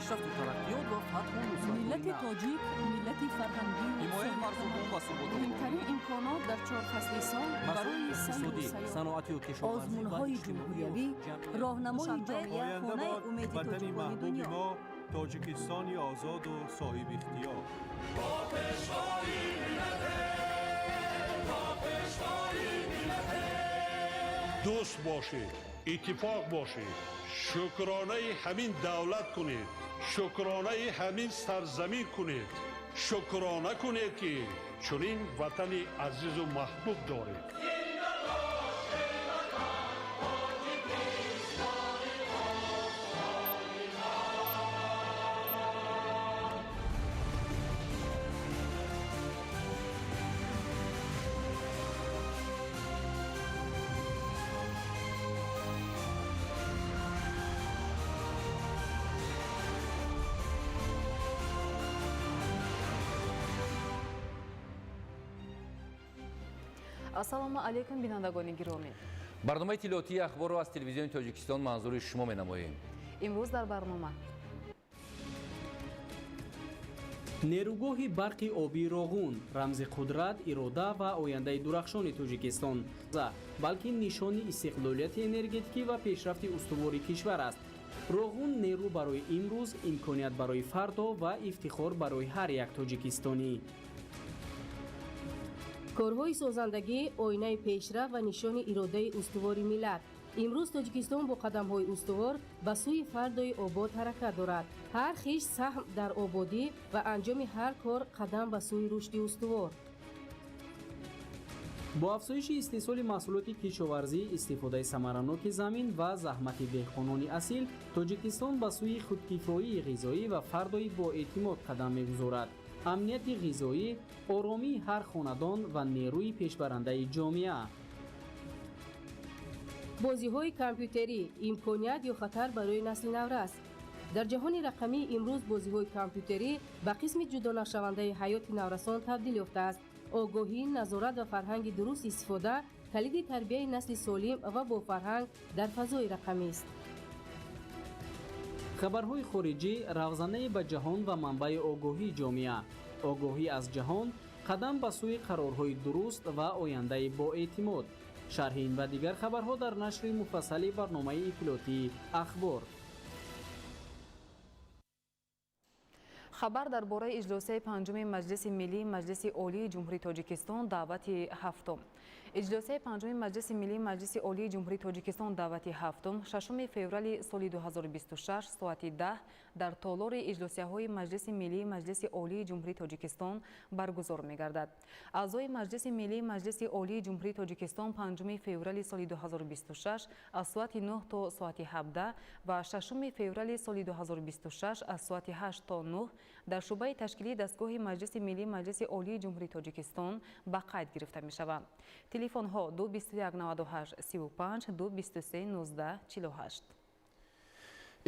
Пешрафту тараққиёт ва фатҳу нусратҳои Миллати нав. тоҷик миллати фарҳангию Ҳимояи марзубум ва суботу Муҳимтарин имконот дар чор фасли сол масоили барои сайру иқтисодӣ, сайёҳат. саноатию кишоварзӣ ва Озмунҳои иҷтимоию ҷумҳуриявӣ, ҷамъиятӣ. роҳнамои Душанбе, ҷомеа, Оянда хонаи бод умеди ватани тоҷикони маҳбуби дунё. мо, Тоҷикистони озоду соҳибихтиёр. Дӯст бошед, иттифоқ бошед, шукронаи ҳамин давлат кунед, шукронаи ҳамин сарзамин кунед, шукрона кунед, ки чунин ватани азизу маҳбуб доред. Ассалому алайкум, бинандагони гиромӣ. Барномаи иттилоотии Ахборро аз Телевизиони Тоҷикистон манзури шумо менамоем. Имрӯз дар барнома: Нерӯгоҳи барқи обии Роғун рамзи қудрат, ирода ва ояндаи дурахшони Тоҷикистон, балки нишони истиқлолияти энергетикӣ ва пешрафти устувори кишвар аст. Роғун нерӯ барои имрӯз, имконият барои фардо ва ифтихор барои ҳар як тоҷикистонӣ. Корҳои созандагӣ оинаи пешрафт ва нишони иродаи устувори миллат. Имрӯз Тоҷикистон бо қадамҳои устувор ба сӯи фардои обод ҳаракат дорад. Ҳар хиш саҳм дар ободӣ ва анҷоми ҳар кор қадам ба сӯи рушди устувор. Бо афзоиши истеҳсоли маҳсулоти кишоварзӣ, истифодаи самараноки замин ва заҳмати деҳқонони асил, Тоҷикистон ба сӯи худкифоии ғизоӣ ва фардои боэътимод қадам мегузорад. Амнияти ғизоӣ, оромии ҳар хонадон ва нерӯи пешбарандаи ҷомеа. Бозиҳои компютерӣ имконият ё хатар барои насли наврас? Дар ҷаҳони рақамии имрӯз бозиҳои компютерӣ ба қисми ҷудонашавандаи ҳаёти наврасон табдил ёфтааст. Огоҳӣ, назорат ва фарҳанги дуруст истифода калиди тарбияи насли солим ва бофарҳанг дар фазои рақамист. Хабарҳои хориҷӣ равзанае ба ҷаҳон ва манбаи огоҳии ҷомеа. Огоҳӣ аз ҷаҳон қадам ба сӯи қарорҳои дуруст ва ояндаи боэътимод. Шарҳи ин ва дигар хабарҳо дар нашри муфассали барномаи иттилоотии Ахбор. Хабар дар бораи иҷлосияи панҷуми Маҷлиси Миллии Маҷлиси Олии Ҷумҳурии Тоҷикистон, даъвати ҳафтум. Иҷлосияи панҷуми Маҷлиси Миллии Маҷлиси Олии Ҷумҳурии Тоҷикистон, даъвати ҳафтум, 6 феврали соли 2026, соати 10 дар толори иҷлосияҳои Маҷлиси Миллии Маҷлиси Олии Ҷумҳурии Тоҷикистон баргузор мегардад. Аъзои Маҷлиси Миллии Маҷлиси Олии Ҷумҳурии Тоҷикистон 5 феврали соли 2026 аз соати 9 то соати 17 ва 6 феврали соли 2026 аз соати 8 то 9 дар шӯъбаи ташкилии дастгоҳи Маҷлиси Миллии Маҷлиси Олии Ҷумҳурии Тоҷикистон ба қайд гирифта мешаванд. Телефонҳо: 2 21 98 35, 2 23 19 48.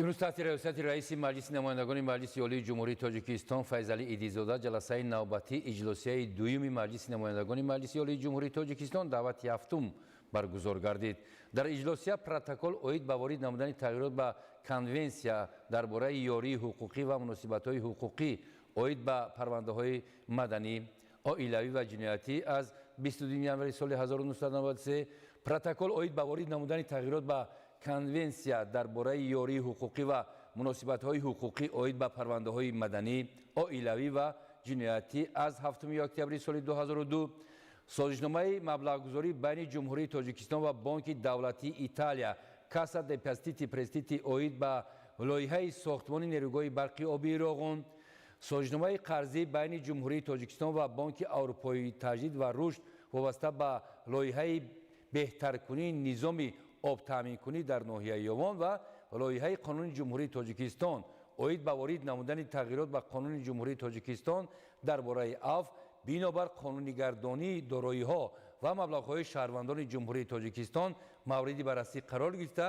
Имрӯз таҳти раёсати раиси Маҷлиси намояндагони Маҷлиси Олии Ҷумҳурии Тоҷикистон Файзалӣ Идизода ҷаласаи навбатии иҷлосияи дуюми Маҷлиси намояндагони Маҷлиси Олии Ҷумҳурии Тоҷикистон, даъвати ҳафтум баргузор гардид. Дар иҷлосия протокол оид ба ворид намудани тағйирот ба Конвенсия дар бораи ёрии ҳуқуқӣ ва муносибатҳои ҳуқуқӣ оид ба парвандаҳои маданӣ, оилавӣ ва ҷиноятӣ аз 22 январи соли 1993, протокол оид ба ворид намудани тағйирот ба Конвенсия дар бораи ёрии ҳуқуқӣ ва муносибатҳои ҳуқуқӣ оид ба парвандаҳои маданӣ, оилавӣ ва ҷиноятӣ аз 7 октябри соли 2002, созишномаи маблағгузорӣ байни Ҷумҳурии Тоҷикистон ва Бонки давлатии Италия Касса Депозити Престити оид ба лоиҳаи сохтмони нерӯгоҳи барқи обии Роғун, созишномаи қарзӣ байни Ҷумҳурии Тоҷикистон ва Бонки Аврупоии Таҷдид ва Рушд вобаста ба лоиҳаи беҳтаркунии низоми обтаъминкунӣ дар ноҳияи Ёвон ва лоиҳаи Қонуни Ҷумҳурии Тоҷикистон оид ба ворид намудани тағйирот ба Қонуни Ҷумҳурии Тоҷикистон дар бораи афв бинобар қонунигардонии дороиҳо ва маблағҳои шаҳрвандони Ҷумҳурии Тоҷикистон мавриди баррасӣ қарор гирифта,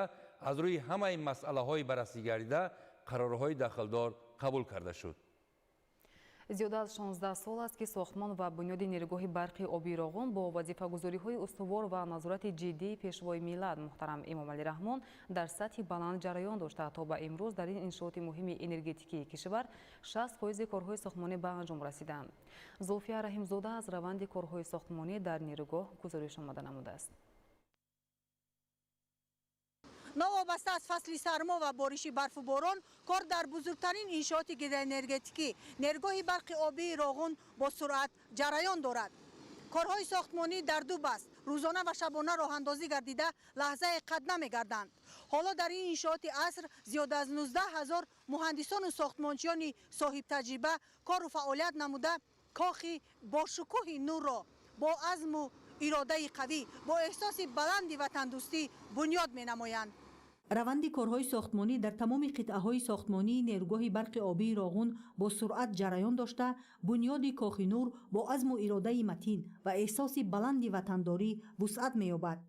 аз рӯи ҳамаи масъалаҳои баррасӣ гардида қарорҳои дахлдор қабул карда шуд. Зиёда аз 16 сол аст, ки сохтмон ва бунёди нерӯгоҳи барқи обии Роғун бо вазифагузориҳои устувор ва назорати ҷиддии Пешвои миллат муҳтарам Эмомалӣ Раҳмон дар сатҳи баланд ҷараён дошта, то ба имрӯз дар ин иншооти муҳими энергетикии кишвар 60% корҳои сохтмонӣ ба анҷом расиданд. Зулфия Раҳимзода аз раванди корҳои сохтмонӣ дар нерӯгоҳ гузориш омода намудааст. Новобаста аз фасли сармо ва бориши барфу борон, кор дар бузургтарин иншооти гидроэнергетикӣ, нерӯгоҳи барқи обии Роғун, бо суръат ҷараён дорад. Корҳои сохтмонӣ дар ду баст, рӯзона ва шабона, роҳандозӣ гардида, лаҳзае қат намегарданд. Ҳоло дар ин иншооти аср зиёда аз 19 ҳазор муҳандисону сохтмончиёни соҳибтаҷриба кору фаъолият намуда, кохи бошукӯҳи нурро бо азму иродаи қавӣ, бо эҳсоси баланди ватандӯстӣ бунёд менамоянд. Раванди корҳои сохтмонӣ дар тамоми қитъаҳои сохтмонии нерӯгоҳи барқи обии Роғун бо суръат ҷараён дошта, бунёди кохи нур бо азму иродаи матин ва эҳсоси баланди ватандорӣ вусъат меёбад.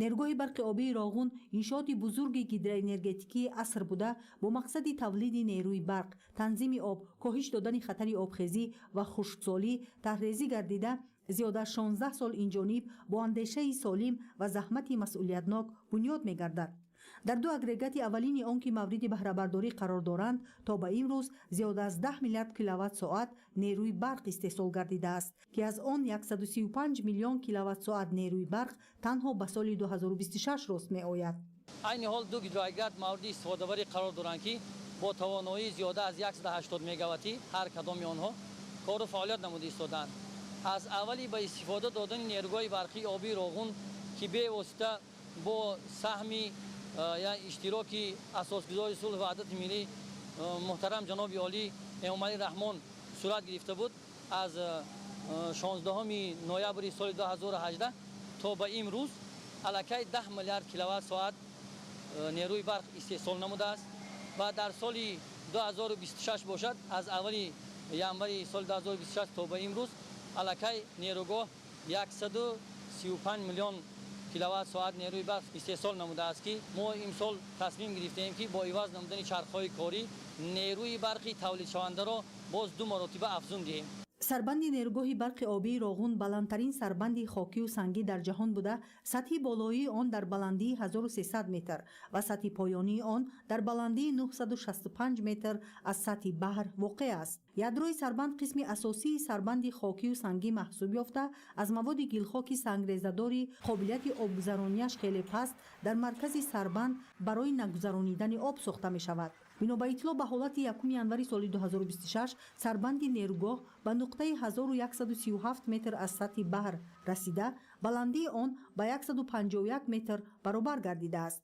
Нерӯгоҳи барқи обии Роғун иншооти бузурги гидроэнергетикии аср буда, бо мақсади тавлиди нерӯи барқ, танзими об, коҳиш додани хатари обхезӣ ва хушксолӣ тарҳрезӣ гардида, зиёда аз 16 сол инҷониб бо андешаи солим ва заҳмати масъулиятнок бунёд мегардад. Дар ду агрегати аввалини он, ки мавриди баҳрабардорӣ қарор доранд, то ба имрӯз зиёда аз 10 миллиард киловатт-соат нерӯи барқ истеҳсол гардидааст, ки аз он 135 миллион киловатт-соат нерӯи барқ танҳо ба соли 2026 рост меояд. Айни ҳол ду гидроагрегат мавриди истифодабарӣ қарор доранд, ки бо тавоноии зиёда аз 180 мегаваттӣ ҳар кадоми онҳо кору фаъолият намуда истодаанд. Аз аввали ба истифода додани нерӯгоҳи барқии обии Роғун, ки бевосита бо саҳми я иштироки асосгузори сулҳу ваҳдати миллӣ муҳтарам ҷаноби олӣ Эмомалӣ Раҳмон сурат гирифта буд, аз 16 ноябри соли 2018 то ба имрӯз аллакай 10 миллиард киловатт соат нерӯи барқ истеҳсол намудааст ва дар соли 2026 бошад, аз аввали январи соли 2026 то ба имрӯз аллакай нерӯгоҳ 135 миллион киловатт соат нерӯи барқ истеҳсол намудааст, ки мо имсол тасмим гирифтаем, ки бо иваз намудани чархҳои корӣ нерӯи барқи тавлидшавандаро боз ду маротиба афзун диҳем. Сарбанди нерӯгоҳи барқи обии Роғун баландтарин сарбанди хокию сангӣ дар ҷаҳон буда, сатҳи болоии он дар баландии 1300 метр ва сатҳи поёнии он дар баландии 965 метр аз сатҳи баҳр воқеъ аст. Ядрои сарбанд қисми асосии сарбанди хокию сангӣ маҳсуб ёфта, аз маводи гилхоки сангрезадори қобилияти обгузаронияш хеле паст дар маркази сарбанд барои нагузаронидани об сохта мешавад. Бино ба иттилоъ, ба ҳолати 1 январи соли 2026 сарбанди нерӯгоҳ ба нуқтаи 1137 метр аз сатҳи баҳр расида, баландии он ба 151 метр баробар гардидааст.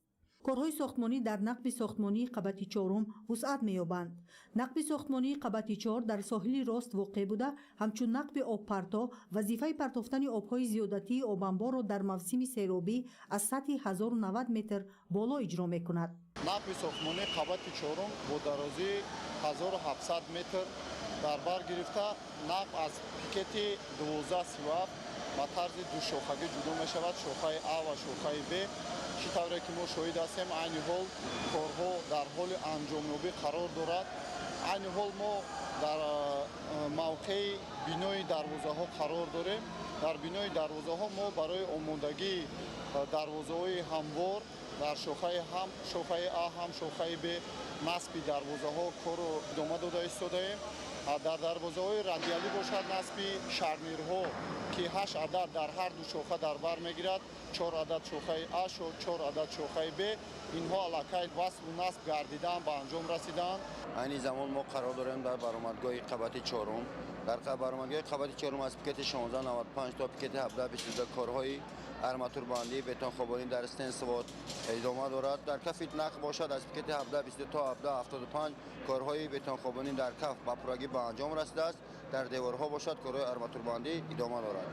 Корҳои сохтмонӣ дар нақби сохтмонии қабати чорум вусъат меёбанд. Нақби сохтмонии қабати чор дар соҳили рост воқеъ буда, ҳамчун нақби обпарто вазифаи партофтани обҳои зиёдатии обанборро дар мавсими серобӣ аз сатҳи 1090 метр боло иҷро мекунад. Нақби сохтмонии қабати чорум бо дарозии 1700 метр дар бар гирифта, нақб аз пикети 1237 ба тарзи душохагӣ ҷудо мешавад: шохаи А ва шохаи Б. Чӣ тавре ки мо шоҳид ҳастем, айни ҳол корҳо дар ҳоли анҷомёбӣ қарор дорад. Айни ҳол мо дар мавқеи бинои дарвозаҳо қарор дорем. Дар бинои дарвозаҳо мо барои омодагии дарвозаҳои ҳамвор дар шохаи ҳам шохаи А, ҳам шохаи Б насби дарвозаҳо корро идома дода истодаем. Дар дарвозаҳои радиалӣ бошад, насби шарнирҳо, ки ҳашт адад дар ҳар ду шоха дар бар мегирад, чор адад шохаи А, чор адад шохаи Б, инҳо аллакай васлу насб гардидаанд, ба анҷом расидаанд. Айни замон мо қарор дорем дар баромадгоҳи қабати чорум. Дар баромадгоҳи қабати чорум аз пикети 1695 то пикети 1722 корҳои арматурбандӣ, бетонхобонӣ дар стенсвод идома дорад. Дар кафи нақб бошад, аз пикети 1722 то 1775 корҳои бетонхобонӣ дар каф ба пуррагӣ ба анҷом расидааст. Дар деворҳо бошад, корҳои арматурбандӣ идома дорад.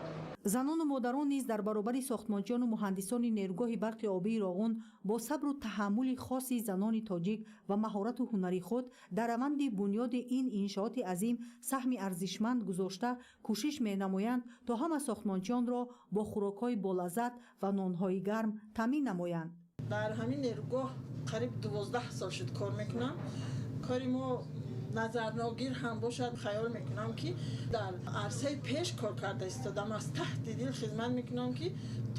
Занону модарон низ дар баробари сохтмончиёну муҳандисони нерӯгоҳи барқи обии Роғун бо сабру таҳаммули хоси занони тоҷик ва маҳорату ҳунари худ дар раванди бунёди ин иншооти азим саҳми арзишманд гузошта, кӯшиш менамоянд, то ҳама сохтмончиёнро бо хӯрокҳои болаззат ва нонҳои гарм таъмин намоянд. Дар ҳамин нерӯгоҳ қариб 12 сол шуд кор мекунам. Кори мо Назарногир ҳам бошад, хаёл мекунам, ки дар арсаи пеш кор карда истодам, аз таҳти дил хизмат мекунам, ки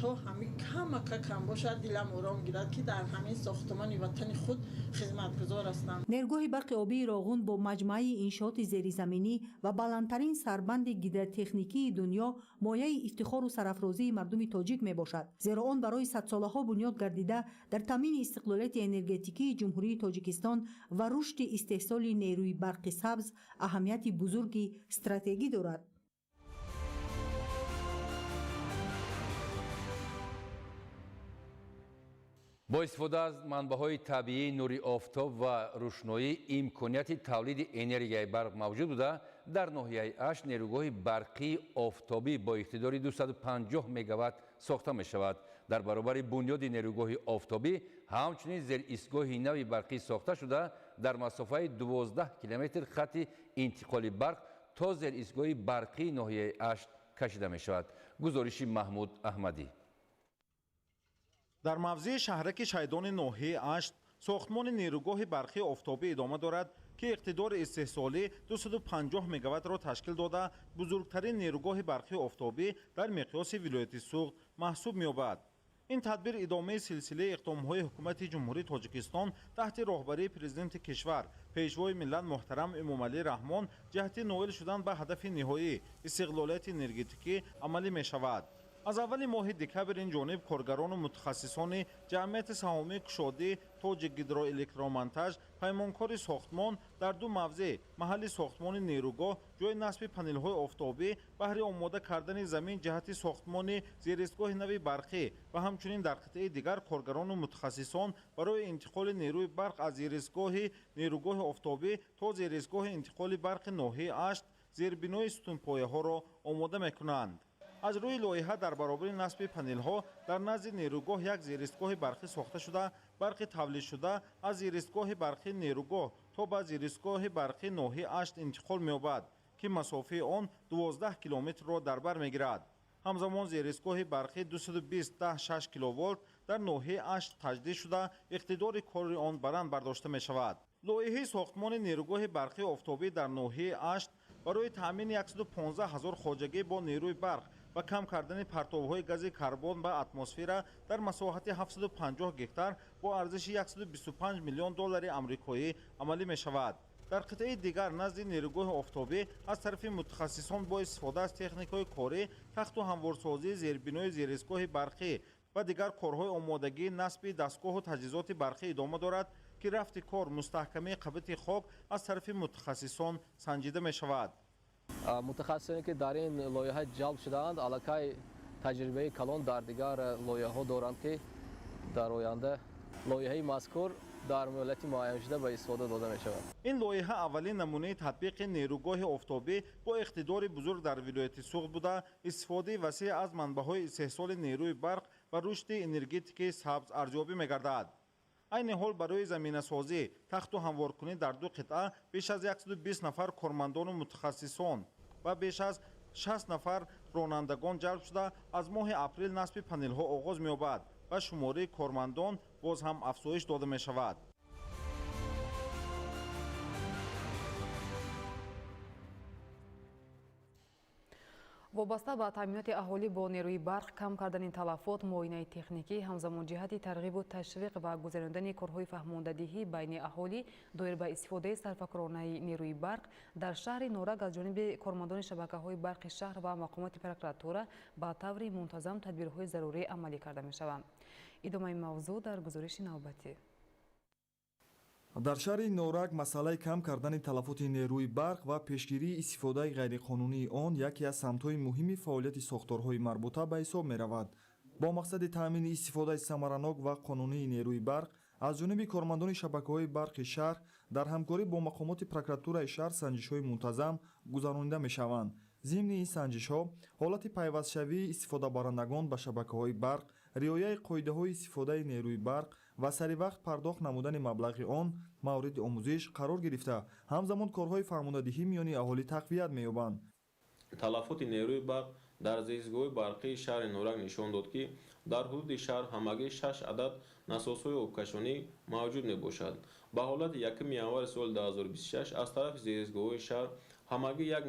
то ҳамин камака кам бошад, дилам ором гирад, ки дар ҳамин сохтмони ватани худ хизматгузор ҳастам. Нергоҳи барқи обии Роғун бо маҷмӯаи иншооти зеризаминӣ ва баландтарин сарбанди гидротехникии дунё мояи ифтихору сарафрозии мардуми тоҷик мебошад, зеро он барои садсолаҳо бунёд гардида дар таъмини истиқлолияти энергетикии Ҷумҳурии Тоҷикистон ва рушди истеҳсоли нерӯи барқи сабз аҳамияти бузурги стратегӣ дорад. Бо истифода аз манбаъҳои табиии нури офтоб ва рӯшноӣ имконияти тавлиди энергияи барқ мавҷуд буда, дар ноҳияи Ашт нерӯгоҳи барқии офтобӣ бо иқтидори 250 мегаватт сохта мешавад. Дар баробари бунёди нерӯгоҳи офтобӣ ҳамчунин зеристгоҳи нави барқӣ сохта шуда, дар масофаи 12 километр хатти интиқоли барқ то зеристгоҳи барқии ноҳияи Ашт кашида мешавад. Гузориши Маҳмуд Аҳмадӣ. Дар мавзеи шаҳраки Шайдони ноҳияи Ашт сохтмони нерӯгоҳи барқии офтобӣ идома дорад, ки иқтидори истеҳсолӣ 250 мегаваттро ташкил дода, бузургтарин нерӯгоҳи барқии офтобӣ дар миқёси вилояти Суғд маҳсуб меёбад. Ин тадбир идомаи силсилаи иқдомҳои ҳукумати Ҷумҳурии Тоҷикистон таҳти роҳбарии президенти кишвар, пешвои миллат муҳтарам Эмомалӣ Раҳмон ҷиҳати ноил шудан ба ҳадафи ниҳоӣ истиқлолияти энергетикӣ амалӣ мешавад. Аз аввали моҳи декабр ин ҷониб коргарону мутахассисони ҷамъияти саҳомии кушодӣ Тоҷик гидроэлектромонтаж паймонкори сохтмон дар ду мавзеъ маҳалли сохтмони нерӯгоҳ, ҷои насби панелҳои офтобӣ баҳри омода кардани замин ҷиҳати сохтмони зеристгоҳи нави барқӣ ва ҳамчунин дар қитъаи дигар коргарону мутахассисон барои интиқоли нерӯи барқ аз зеристгоҳи нерӯгоҳи офтобӣ то зеристгоҳи интиқоли барқи ноҳияи Ашт зербинои сутунпояҳоро омода мекунанд. Аз рӯи лоиҳа дар баробари насби панелҳо дар назди нерӯгоҳ як зеристгоҳи барқӣ сохта шуда, барқи тавлидшуда аз зеристгоҳи барқии нерӯгоҳ то ба зеристгоҳи барқии ноҳияи Ашт интиқол меёбад, ки масофаи он 12 километрро дар бар мегирад. Ҳамзамон зеристгоҳи барқии 220,6 киловолт дар ноҳияи Ашт таҷдид шуда, иқтидори кори он баланд бардошта мешавад. Лоиҳаи сохтмони нерӯгоҳи барқии офтобӣ дар ноҳияи Ашт барои таъмини 115 ҳазор хоҷагӣ бо нерӯи барқ ва кам кардани партовҳои гази карбон ба атмосфера дар масоҳати 750 гектар бо арзиши 125 миллион доллари амрикоӣ амалӣ мешавад. Дар қитъаи дигар назди нерӯгоҳи офтобӣ аз тарафи мутахассисон бо истифода аз техникаҳои корӣ, тахту ҳамворсозии зербинои зеристгоҳи барқӣ ва дигар корҳои омодагии насби дастгоҳу таҷҳизоти барқӣ идома дорад, ки рафти кор мустаҳкамии қабати хок аз тарафи мутахассисон санҷида мешавад. Мутахассисоне ки дар ин лоиҳа ҷалб шудаанд, аллакай таҷрибаи калон дар дигар лоиҳаҳо доранд, ки дар оянда лоиҳаи мазкур дар муҳлати муайяншуда ба истифода дода мешавад. Ин лоиҳа аввалин намунаи татбиқи нерӯгоҳи офтобӣ бо иқтидори бузург дар вилояти Суғд буда, истифодаи васеъ аз манбаъҳои истеҳсоли нерӯи барқ ва рушди энергетикаи сабз арзёбӣ мегардад. Айни ҳол барои заминасозӣ, тахту ҳамворкунӣ дар ду қитъа беш аз 120 нафар кормандону мутахассисон ва беш аз 60 нафар ронандагон ҷалб шуда, аз моҳи апрел насби панелҳо оғоз меёбад ва шумораи кормандон боз ҳам афзоиш дода мешавад. Вобаста ба таъминоти аҳолӣ бо нерӯи барқ, кам кардани талафот, муоинаи техникӣ, ҳамзамон ҷиҳати тарғибу ташвиқ ва гузарондани корҳои фаҳмондадиҳӣ байни аҳолӣ доир ба истифодаи сарфакоронаи нерӯи барқ дар шаҳри Норак аз ҷониби кормандони шабакаҳои барқи шаҳр ва мақомоти прокуратура ба таври мунтазам тадбирҳои зарурӣ амалӣ карда мешаванд. Идомаи мавзӯъ дар гузориши навбатӣ. Дар шаҳри Норак масъалаи кам кардани талафоти нерӯи барқ ва пешгирии истифодаи ғайриқонунии он яке аз самтҳои муҳими фаъолияти сохторҳои марбута ба ҳисоб меравад. Бо мақсади таъмини истифодаи самаранок ва қонунии нерӯи барқ аз ҷониби кормандони шабакаҳои барқи шаҳр дар ҳамкорӣ бо мақомоти прокуратураи шаҳр санҷишҳои мунтазам гузаронида мешаванд. Зимни ин санҷишҳо ҳолати пайвастшавии истифодабарандагон ба шабакаҳои барқ, риояи қоидаҳои истифодаи нерӯи барқ ва саривақт пардохт намудани маблағи он мавриди омӯзиш қарор гирифта, ҳамзамон корҳои фаҳмондадиҳӣ миёни аҳолӣ тақвият меёбанд. Талафоти нерӯи барқ дар зистгоҳи барқии шаҳри Норак нишон дод, ки дар ҳудуди шаҳр ҳамагӣ 6 адад насосҳои обкашонӣ мавҷуд мебошад. Ба ҳолати 1 январи соли 2026 аз тарафи зеристгоҳҳои шаҳр ҳамагӣ 1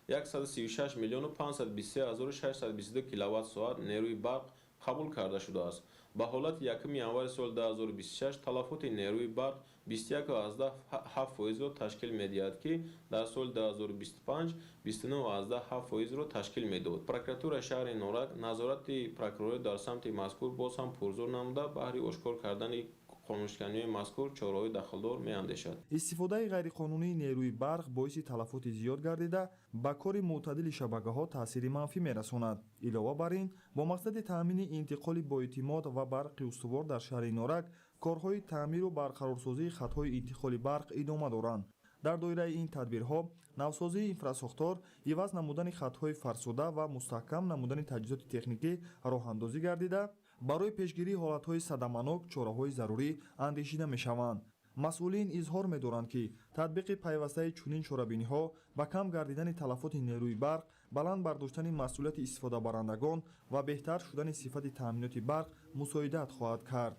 136 523 622 киловатт-соат нерӯи барқ қабул карда шудааст. Ба ҳолати 1 январи соли 2026 талафоти нерӯи барқ 21,7%-ро ташкил медиҳад, ки дар соли 2025 29,7%-ро ташкил медод. Прокуратураи шаҳри Норак назорати прокурорӣ дар самти мазкур боз ҳам пурзӯр намуда, баҳри ошкор кардани қонуншиканиҳои мазкур чораҳои дахлдор меандешад. Истифодаи ғайриқонунии нерӯи барқ боиси талафоти зиёд гардида, ба кори мӯътадили шабакаҳо таъсири манфӣ мерасонад. Илова бар ин, бо мақсади таъмини интиқоли боэътимод ва барқи устувор дар шаҳри Норак, корҳои таъмиру барқарорсозии хатҳои интиқоли барқ идома доранд. Дар доираи ин тадбирҳо навсозии инфрасохтор, иваз намудани хатҳои фарсуда ва мустаҳкам намудани таҷҳизоти техникӣ роҳандозӣ гардида, барои пешгирии ҳолатҳои садаманок чораҳои зарурӣ андешида мешаванд. Масъулин изҳор медоранд, ки татбиқи пайвастаи чунин чорабиниҳо ба кам гардидани талафоти нерӯи барқ, баланд бардоштани масъулияти истифодабарандагон ва беҳтар шудани сифати таъминоти барқ мусоидат хоҳад кард.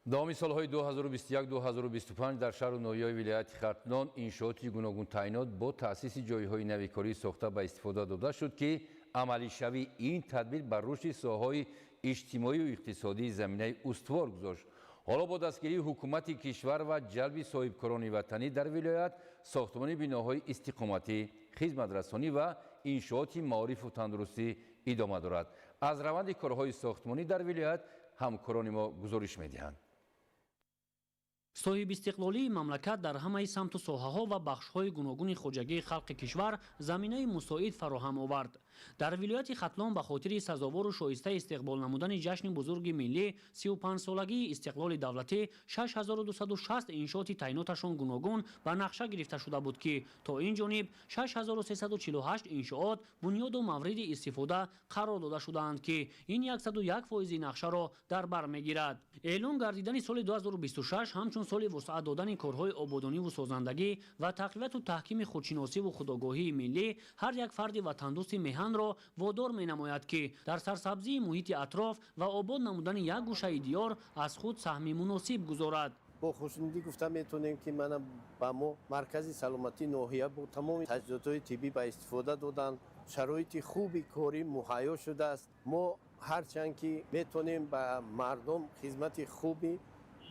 Давоми солҳои 2021-2025 дар шаҳру ноҳияҳои вилояти Хатлон иншооти гуногунтаъинот бо таъсиси ҷойҳои нави корӣ сохта ба истифода дода шуд, ки амалишавии ин тадбир бар рушди соҳаҳои иҷтимоию иқтисодии заминаи устувор гузошт. Ҳоло бо дастгирии ҳукумати кишвар ва ҷалби соҳибкорони ватанӣ дар вилоят сохтмони биноҳои истиқоматӣ, хизматрасонӣ ва иншооти маорифу тандурустӣ идома дорад. Аз раванди корҳои сохтмонӣ дар вилоят ҳамкорони мо гузориш медиҳанд. Соҳибистиқлолии мамлакат дар ҳамаи самту соҳаҳо ва бахшҳои гуногуни хоҷагии халқи кишвар заминаи мусоид фароҳам овард. Дар вилояти Хатлон ба хотири сазовору шоиста истиқбол намудани ҷашни бузурги миллӣ 35-солагии истиқлоли давлатӣ 6260 иншооти таъиноташон гуногун ба нақша гирифта шуда буд, ки то ин ҷониб 6348 иншоот бунёду мавриди истифода қарор дода шудаанд, ки ин 101% нақшаро дар бар мегирад. Эълон гардидани соли 2026 ҳамчун соли вусъат додани корҳои ободониву созандагӣ ва тақвияту таҳкими худшиносиву худогоҳии миллӣ ҳар як фарди ватандӯсти меҳанро водор менамояд, ки дар сарсабзии муҳити атроф ва обод намудани як гӯшаи диёр аз худ саҳми муносиб гузорад. Бо хушнудӣ гуфта метавонем, ки мана ба мо маркази саломатии ноҳия бо тамоми таҷҳизотҳои тиббӣ ба истифода доданд. Шароити хуби корӣ муҳайё шудааст. Мо ҳарчанд ки метавонем ба мардум хизмати хуби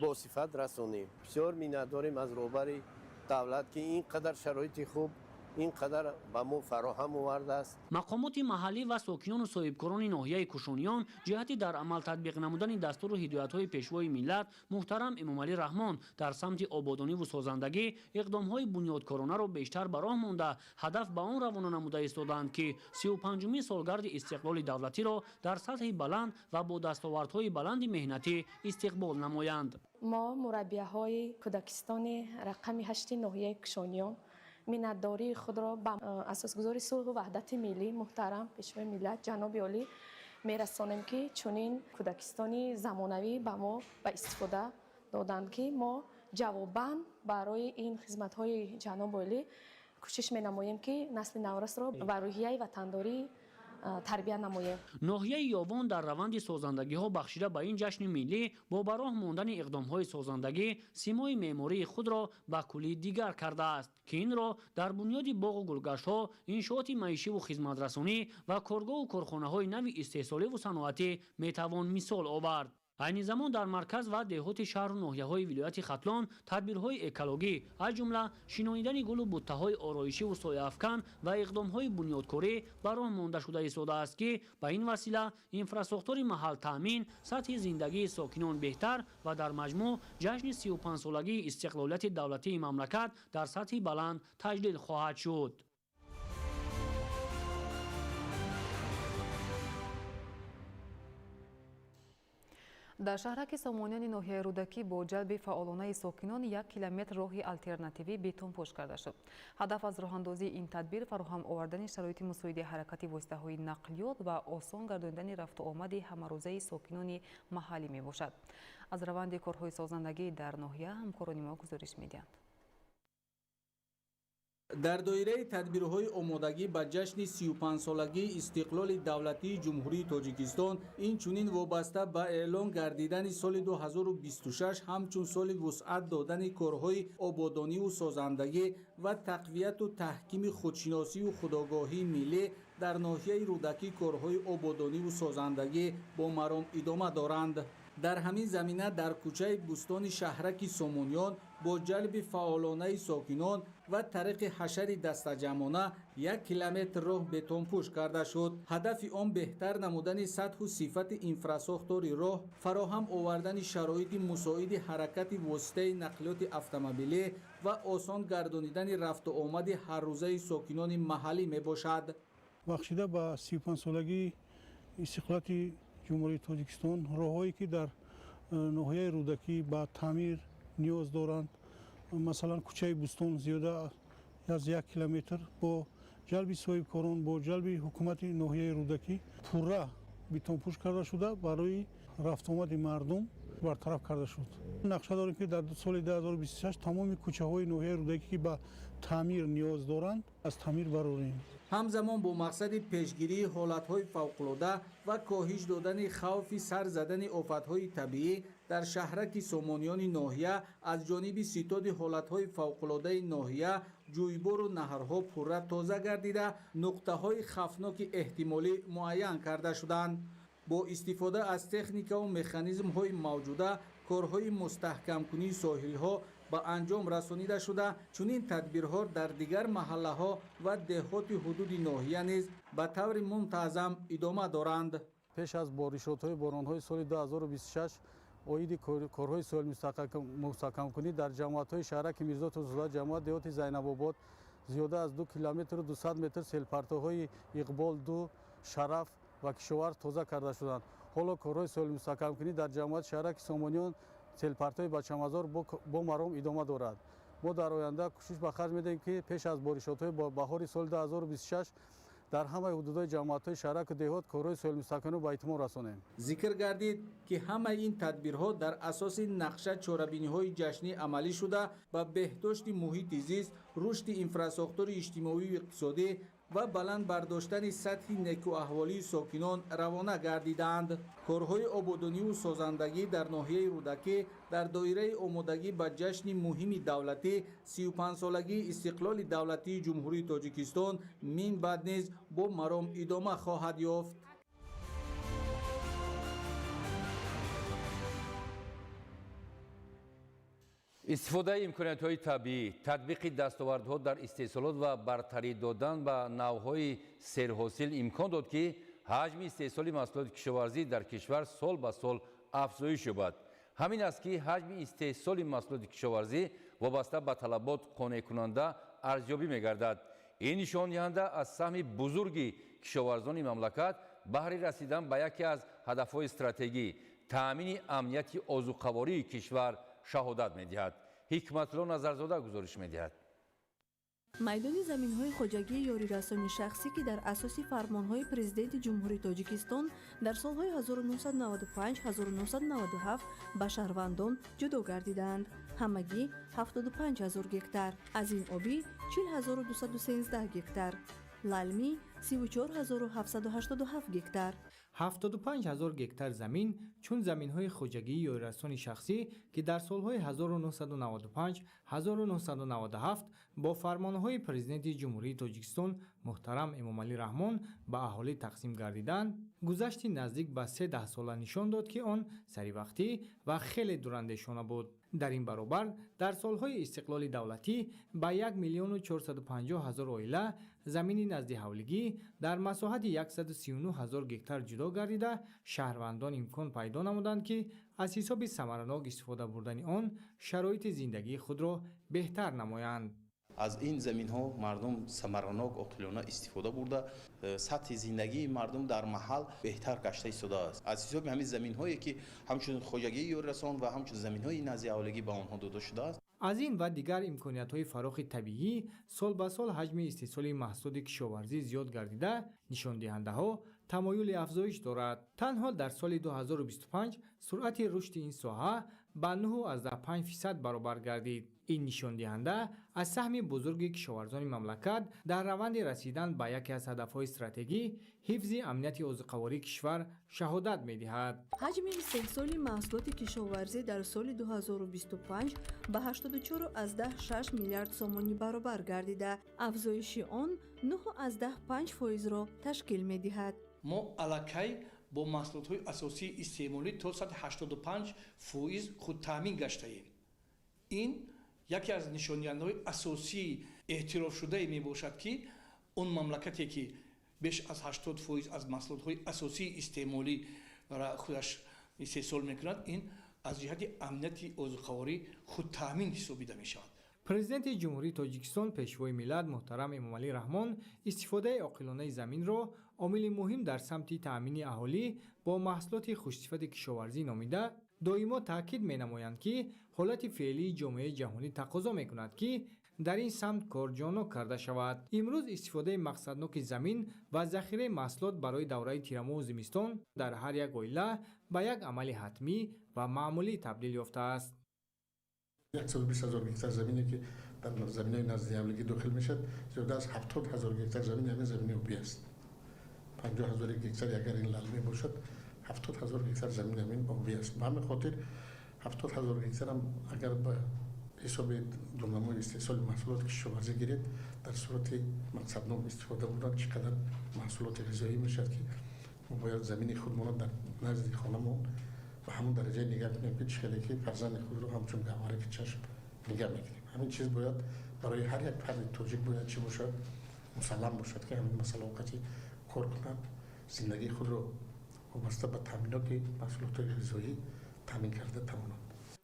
бо сифат расонем. Бисёр миннатдорем аз роҳбари давлат, ки ин қадар шароити хуб ин қадар ба мо фароҳам овардааст. Мақомоти маҳаллӣ ва сокинону соҳибкорони ноҳияи Кушониён ҷиҳати дар амал татбиқ намудани дастуру ҳидоятҳои пешвои миллат муҳтарам Эмомалӣ Раҳмон дар самти ободониву созандагӣ иқдомҳои бунёдкоронаро бештар ба роҳ монда, ҳадаф ба он равона намуда истодаанд, ки 35-умин солгарди истиқлоли давлатиро дар сатҳи баланд ва бо дастовардҳои баланди меҳнатӣ истиқбол намоянд. Мо мураббияҳои кӯдакистони рақами 8 ноҳияи Кушониён миннатдории худро ба асосгузори сулҳу ваҳдати миллӣ муҳтарам пешвои миллат ҷаноби олӣ мерасонем, ки чунин кӯдакистони замонавӣ ба мо ба истифода доданд, ки мо ҷавобан барои ин хизматҳои ҷаноби олӣ кӯшиш менамоем, ки насли наврасро ба рӯҳияи ватандорӣ тарбия намоем. Ноҳияи Ёвон дар раванди созандагиҳо бахшида ба ин ҷашни миллӣ бо ба роҳ мондани иқдомҳои созандагӣ симои меъмории худро ба куллӣ дигар кардааст, ки инро дар бунёди боғу гулгаштҳо, иншооти маишиву хизматрасонӣ ва коргоҳу корхонаҳои нави истеҳсоливу саноатӣ метавон мисол овард. Айни замон дар марказ ва деҳоти шаҳру ноҳияҳои вилояти Хатлон тадбирҳои экологӣ, аз ҷумла шинонидани гулу буттаҳои ороишиву сояафкан ва иқдомҳои бунёдкорӣ ба роҳ монда шуда истодааст, ки ба ин васила инфрасохтори маҳал таъмин, сатҳи зиндагии сокинон беҳтар ва дар маҷмӯъ ҷашни 35-солагии истиқлолияти давлатии мамлакат дар сатҳи баланд таҷлил хоҳад шуд. Дар шаҳраки Сомониёни ноҳияи Рӯдакӣ бо ҷалби фаъолонаи сокинон 1 километр роҳи алтернативӣ бетонпӯш карда шуд. Ҳадаф аз роҳандозии ин тадбир фароҳам овардани шароити мусоиди ҳаракати воситаҳои нақлиёт ва осон гардонидани рафтуомади ҳамарӯзаи сокинони маҳаллӣ мебошад. Аз раванди корҳои созандагӣ дар ноҳия ҳамкорони мо гузориш медиҳанд. Дар доираи тадбирҳои омодагӣ ба ҷашни 35-солагии истиқлоли давлатии Ҷумҳурии Тоҷикистон, инчунин вобаста ба эълон гардидани соли 2026 ҳамчун соли вусъат додани корҳои ободониву созандагӣ ва тақвияту таҳкими худшиносию худогоҳии миллӣ, дар ноҳияи Рӯдакӣ корҳои ободониву созандагӣ бо маром идома доранд. Дар ҳамин замина дар кӯчаи Бӯстони шаҳраки Сомониён бо ҷалби фаъолонаи сокинон ва тариқи ҳашари дастаҷамъона 1 километр роҳ бетонпӯш карда шуд. Ҳадафи он беҳтар намудани сатҳу сифати инфрасохтори роҳ, фароҳам овардани шароити мусоиди ҳаракати воситаи нақлиёти автомобилӣ ва осон гардонидани рафту омади ҳаррӯзаи сокинони маҳаллӣ мебошад. Бахшида ба 35-солагии истиқлолияти Ҷумҳурии Тоҷикистон, роҳҳое ки дар ноҳияи Рӯдакӣ ба таъмир ниёз доранд, масалан кӯчаи Бӯстон зиёда аз 1 километр бо ҷалби соҳибкорон, бо ҷалби ҳукумати ноҳияи Рӯдакӣ пурра бетонпӯш карда шуда, барои рафтуомади мардум бартараф карда шуд. Нақша дорем ки дар соли 2026 тамоми кӯчаҳои ноҳияи Рӯдакӣ ки ба таъмир ниёз доранд, аз таъмир барорем. Ҳамзамон бо мақсади пешгирии ҳолатҳои фавқулода ва коҳиш додани хавфи сар задани офатҳои табиӣ дар шаҳраки Сомониёни ноҳия аз ҷониби ситоди ҳолатҳои фавқулодаи ноҳия ҷӯйбору наҳрҳо пурра тоза гардида, нуқтаҳои хавфноки эҳтимолӣ муайян карда шуданд. Бо истифода аз техникаву механизмҳои мавҷуда корҳои мустаҳкамкунии соҳилҳо ба анҷом расонида шуда, чунин тадбирҳо дар дигар маҳаллаҳо ва деҳоти ҳудуди ноҳия низ ба таври мунтазам идома доранд. Пеш аз боришотҳои боронҳои соли 2026 оиди корҳои соҳилмустаҳкамкунӣ дар ҷамоатҳои шаҳраки Мирзо Турсунзода, ҷамоат деҳоти Зайнабобод зиёда аз 2 километру 200 метр селпартоҳои Иқбол 2, Шараф ва Кишоварз тоза карда шуданд. Ҳоло корҳои соҳилмустаҳкамкунӣ дар ҷамоати шаҳраки Сомониён селпартои Бачамазор бо маром идома дорад. Мо дар оянда кӯшиш ба харҷ медиҳем, ки пеш аз боришотҳои баҳори соли 2026 дар ҳамаи ҳудудҳои ҷамоатҳои шаҳраку деҳот корҳои соҳилмустаҳкамиро ба итмом расонем. Зикр гардид, ки ҳамаи ин тадбирҳо дар асоси нақша чорабиниҳои ҷашнӣ амалӣ шуда, ба беҳдошти муҳити зист, рушди инфрасохтори иҷтимоию иқтисодӣ ва баланд бардоштани сатҳи некуаҳволии сокинон равона гардидаанд. Корҳои ободониву созандагӣ дар ноҳияи Рӯдакӣ дар доираи омодагӣ ба ҷашни муҳими давлатӣ 35-солагии истиқлоли давлатии Ҷумҳурии Тоҷикистон мин баъд низ бо маром идома хоҳад ёфт. Истифодаи имкониятҳои табиӣ, татбиқи дастовардҳо дар истеҳсолот ва бартарӣ додан ба навъҳои серҳосил имкон дод, ки ҳаҷми истеҳсоли маҳсулоти кишоварзӣ дар кишвар сол ба сол афзоиш ёбад. Ҳамин аст, ки ҳаҷми истеҳсоли маҳсулоти кишоварзӣ вобаста ба талабот қонеъкунанда арзёбӣ мегардад. Ин нишондиҳанда аз саҳми бузурги кишоварзони мамлакат баҳри расидан ба яке аз ҳадафҳои стратегӣ таъмини амнияти озуқавории кишвар шаҳодат медиҳад. Ҳикматулло Назарзода гузориш медиҳад. Майдони заминҳои хоҷагии ёрирасони шахсӣ, ки дар асоси фармонҳои Президенти Ҷумҳурии Тоҷикистон дар солҳои 1995-1997 ба шаҳрвандон ҷудо гардидаанд, ҳамагӣ 75 ҳазор гектар, аз ин обӣ 40 213 гектар, лалмӣ 34 787 гектар. 75 ҳазор гектар замин чун заминҳои хоҷагии ёрирасони шахсӣ, ки дар солҳои 1995-1997 бо фармонҳои Президенти Ҷумҳурии Тоҷикистон муҳтарам Эмомалӣ Раҳмон ба аҳолӣ тақсим гардиданд, гузашти наздик ба се даҳсола нишон дод, ки он саривақтӣ ва хеле дурандешона буд. Дар ин баробар дар солҳои истиқлоли давлатӣ ба 1 миллиону 450 ҳазор оила замини наздиҳавлигӣ дар масоҳати 139 ҳазор гектар ҷудо гардида, шаҳрвандон имкон пайдо намуданд, ки аз ҳисоби самаранок истифода бурдани он шароити зиндагии худро беҳтар намоянд. Аз ин заминҳо мардум самаранок, оқилона истифода бурда, сатҳи зиндагии мардум дар маҳал беҳтар гашта истодааст. Аз ҳисоби ҳамин заминҳое, ки ҳамчун хоҷагии ёрирасон ва ҳамчун заминҳои наздиҳавлигӣ ба онҳо дода шудааст. Аз ин ва дигар имкониятҳои фарохи табиӣ сол ба сол ҳаҷми истеҳсоли маҳсулоти кишоварзӣ зиёд гардида, нишондиҳандаҳо тамоюли афзоиш дорад. Танҳо дар соли 2025 суръати рушди ин соҳа ба 9,5% баробар гардид. Ин нишондиҳанда аз саҳми бузурги кишоварзони мамлакат дар раванди расидан ба яке аз ҳадафҳои стратегӣ ҳифзи амнияти озуқавории кишвар шаҳодат медиҳад. Ҳаҷми истеҳсоли маҳсулоти кишоварзӣ дар соли 2025 ба 84,6 миллиард сомонӣ баробар гардида, афзоиши он 9,5 фоизро ташкил медиҳад. Мо аллакай бо маҳсулотҳои асосии истеъмолӣ то сатҳи 85% худтаъмин гаштаем. Ин яке аз нишондиҳандаҳои асосии эътирофшудае мебошад, ки он мамлакате ки беш аз 80% аз маҳсулотҳои асосии истеъмолӣ худаш истеҳсол мекунад, ин аз ҷиҳати амнияти озуқаворӣ худтаъмин ҳисобида мешавад. Президенти Ҷумҳурии Тоҷикистон, Пешвои миллат муҳтарам Эмомалӣ Раҳмон истифодаи оқилонаи заминро омили муҳим дар самти таъмини аҳолӣ бо маҳсулоти хушсифати кишоварзӣ номида, доимо таъкид менамоянд, ки ҳолати феълии ҷомеаи ҷаҳонӣ тақозо мекунад, ки дар ин самт кор ҷоннок карда шавад. Имрӯз истифодаи мақсадноки замин ва захираи маҳсулот барои давраи тирамоҳу зимистон дар ҳар як оила ба як амали ҳатмӣ ва маъмулӣ табдил ёфтааст. 120 ҳазор гектар замине ки дар заминаи назди ҳавлигӣ дохил мешавад, зиёда аз 70 ҳазор гектар замин ҳамин замини обӣ аст. 50 ҳазор гектар агар ин лалмӣ бошад, 70 ҳазор гектар замин ҳамин обӣ аст. Ба ҳамин хотир 70 ҳазор гектар ҳам агар ба ҳисоби дурнамои истеҳсоли маҳсулоти кишоварзӣ гиред, дар сурати мақсаднок истифода бурдан чӣ қадар маҳсулоти ғизоӣ мешавад, ки мо бояд замини худмонро дар назди хонамон ба ҳамон дараҷае нигаҳ кунем, ки чӣ хеле ки фарзанди худро ҳамчун гавҳараки чашм нигаҳ мекунем. Ҳамин чиз бояд барои ҳар як фарди тоҷик бояд чӣ бошад, мусаллам бошад, ки ҳамин масъалаҳо қатъи кор кунад, зиндагии худро вобаста ба таъминоти маҳсулотҳои ғизоӣ таъмин карда тавонад.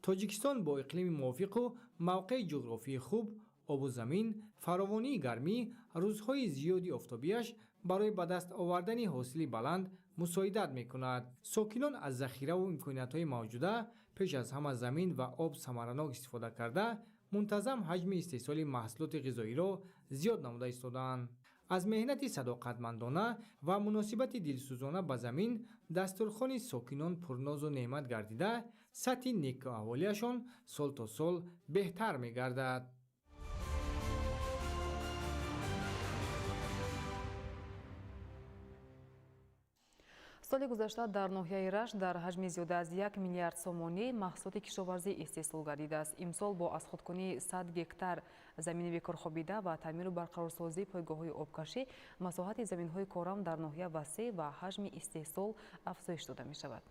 Тоҷикистон бо иқлими мувофиқу мавқеи ҷуғрофии хуб, обу замин, фаровонии гармӣ, рӯзҳои зиёди офтобиаш барои ба даст овардани ҳосили баланд мусоидат мекунад. Сокинон аз захираву имкониятҳои мавҷуда пеш аз ҳама замин ва об самаранок истифода карда, мунтазам ҳаҷми истеҳсоли маҳсулоти ғизоиро зиёд намуда истодаанд. Аз меҳнати садоқатмандона ва муносибати дилсӯзона ба замин дастурхони сокинон пурнозу неъмат гардида, сатҳи некуаҳволиашон сол то сол беҳтар мегардад. Соли гузашта дар ноҳияи Рашт дар ҳаҷми зиёда аз 1 миллиард сомонӣ маҳсулоти кишоварзӣ истеҳсол гардидааст. Имсол бо азхудкунии 100 гектар замини бекорхобида ва таъмиру барқарорсозии пойгоҳҳои обкашӣ масоҳати заминҳои корам дар ноҳия васеъ ва ҳаҷми истеҳсол афзоиш дода мешавад.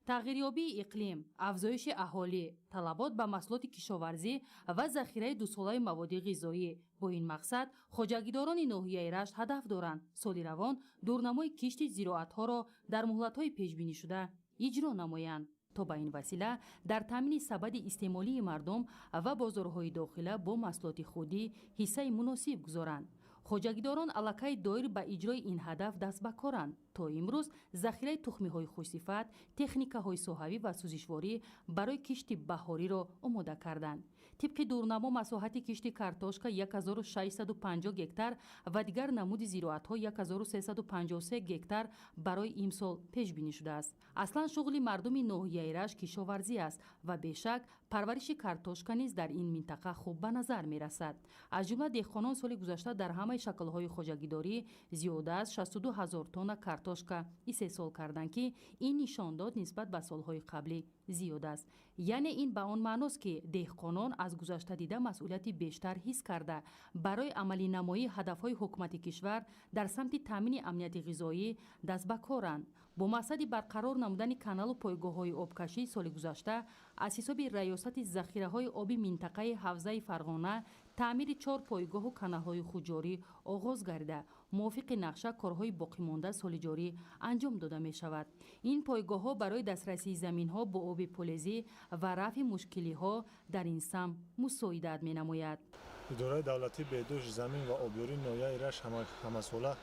Тағйирёбии иқлим, афзоиши аҳолӣ, талабот ба маҳсулоти кишоварзӣ ва захираи дусолаи маводи ғизоӣ. Бо ин мақсад хоҷагидорони ноҳияи Рашт ҳадаф доранд соли равон дурнамои кишти зироатҳоро дар муҳлатҳои пешбинишуда иҷро намоянд, то ба ин васила дар таъмини сабади истеъмолии мардум ва бозорҳои дохила бо маҳсулоти худӣ ҳиссаи муносиб гузоранд. Хоҷагидорон аллакай доир ба иҷрои ин ҳадаф даст ба коранд. То имрӯз захираи тухмиҳои хушсифат, техникаҳои соҳавӣ ва сӯзишворӣ барои кишти баҳориро омода карданд. Тибқи дурнамо масоҳати кишти картошка 1650 гектар ва дигар намуди зироатҳо 1353 гектар барои имсол пешбинӣ шудааст. Аслан шуғли мардуми ноҳияи Рашт кишоварзӣ аст ва бешак парвариши картошка низ дар ин минтақа хуб ба назар мерасад. Аз ҷумла деҳқонон соли гузашта дар ҳамаи шаклҳои хоҷагидорӣ зиёда аз 62 ҳазор тонна картошка истеҳсол карданд, ки ин нишондод нисбат ба солҳои қаблӣ зиёд аст. Яъне ин ба он маъност, ки деҳқонон аз гузашта дида масъулияти бештар ҳис карда, барои амалинамоии ҳадафҳои ҳукумати кишвар дар самти таъмини амнияти ғизоӣ даст ба коранд. Бо мақсади барқарор намудани каналу пойгоҳҳои обкашӣ соли гузашта аз ҳисоби раёсати захираҳои оби минтақаи ҳавзаи Фарғона таъмири 4 пойгоҳу каналҳои хуҷорӣ оғоз гардида, мувофиқи нақша корҳои боқимонда соли ҷорӣ анҷом дода мешавад. Ин пойгоҳҳо барои дастрасии заминҳо бо оби полезӣ ва рафъи мушкилиҳо дар ин самт мусоидат менамояд. Идораи давлатии беҳдошти замин ва обёрии ноҳияи Рашт ҳамасола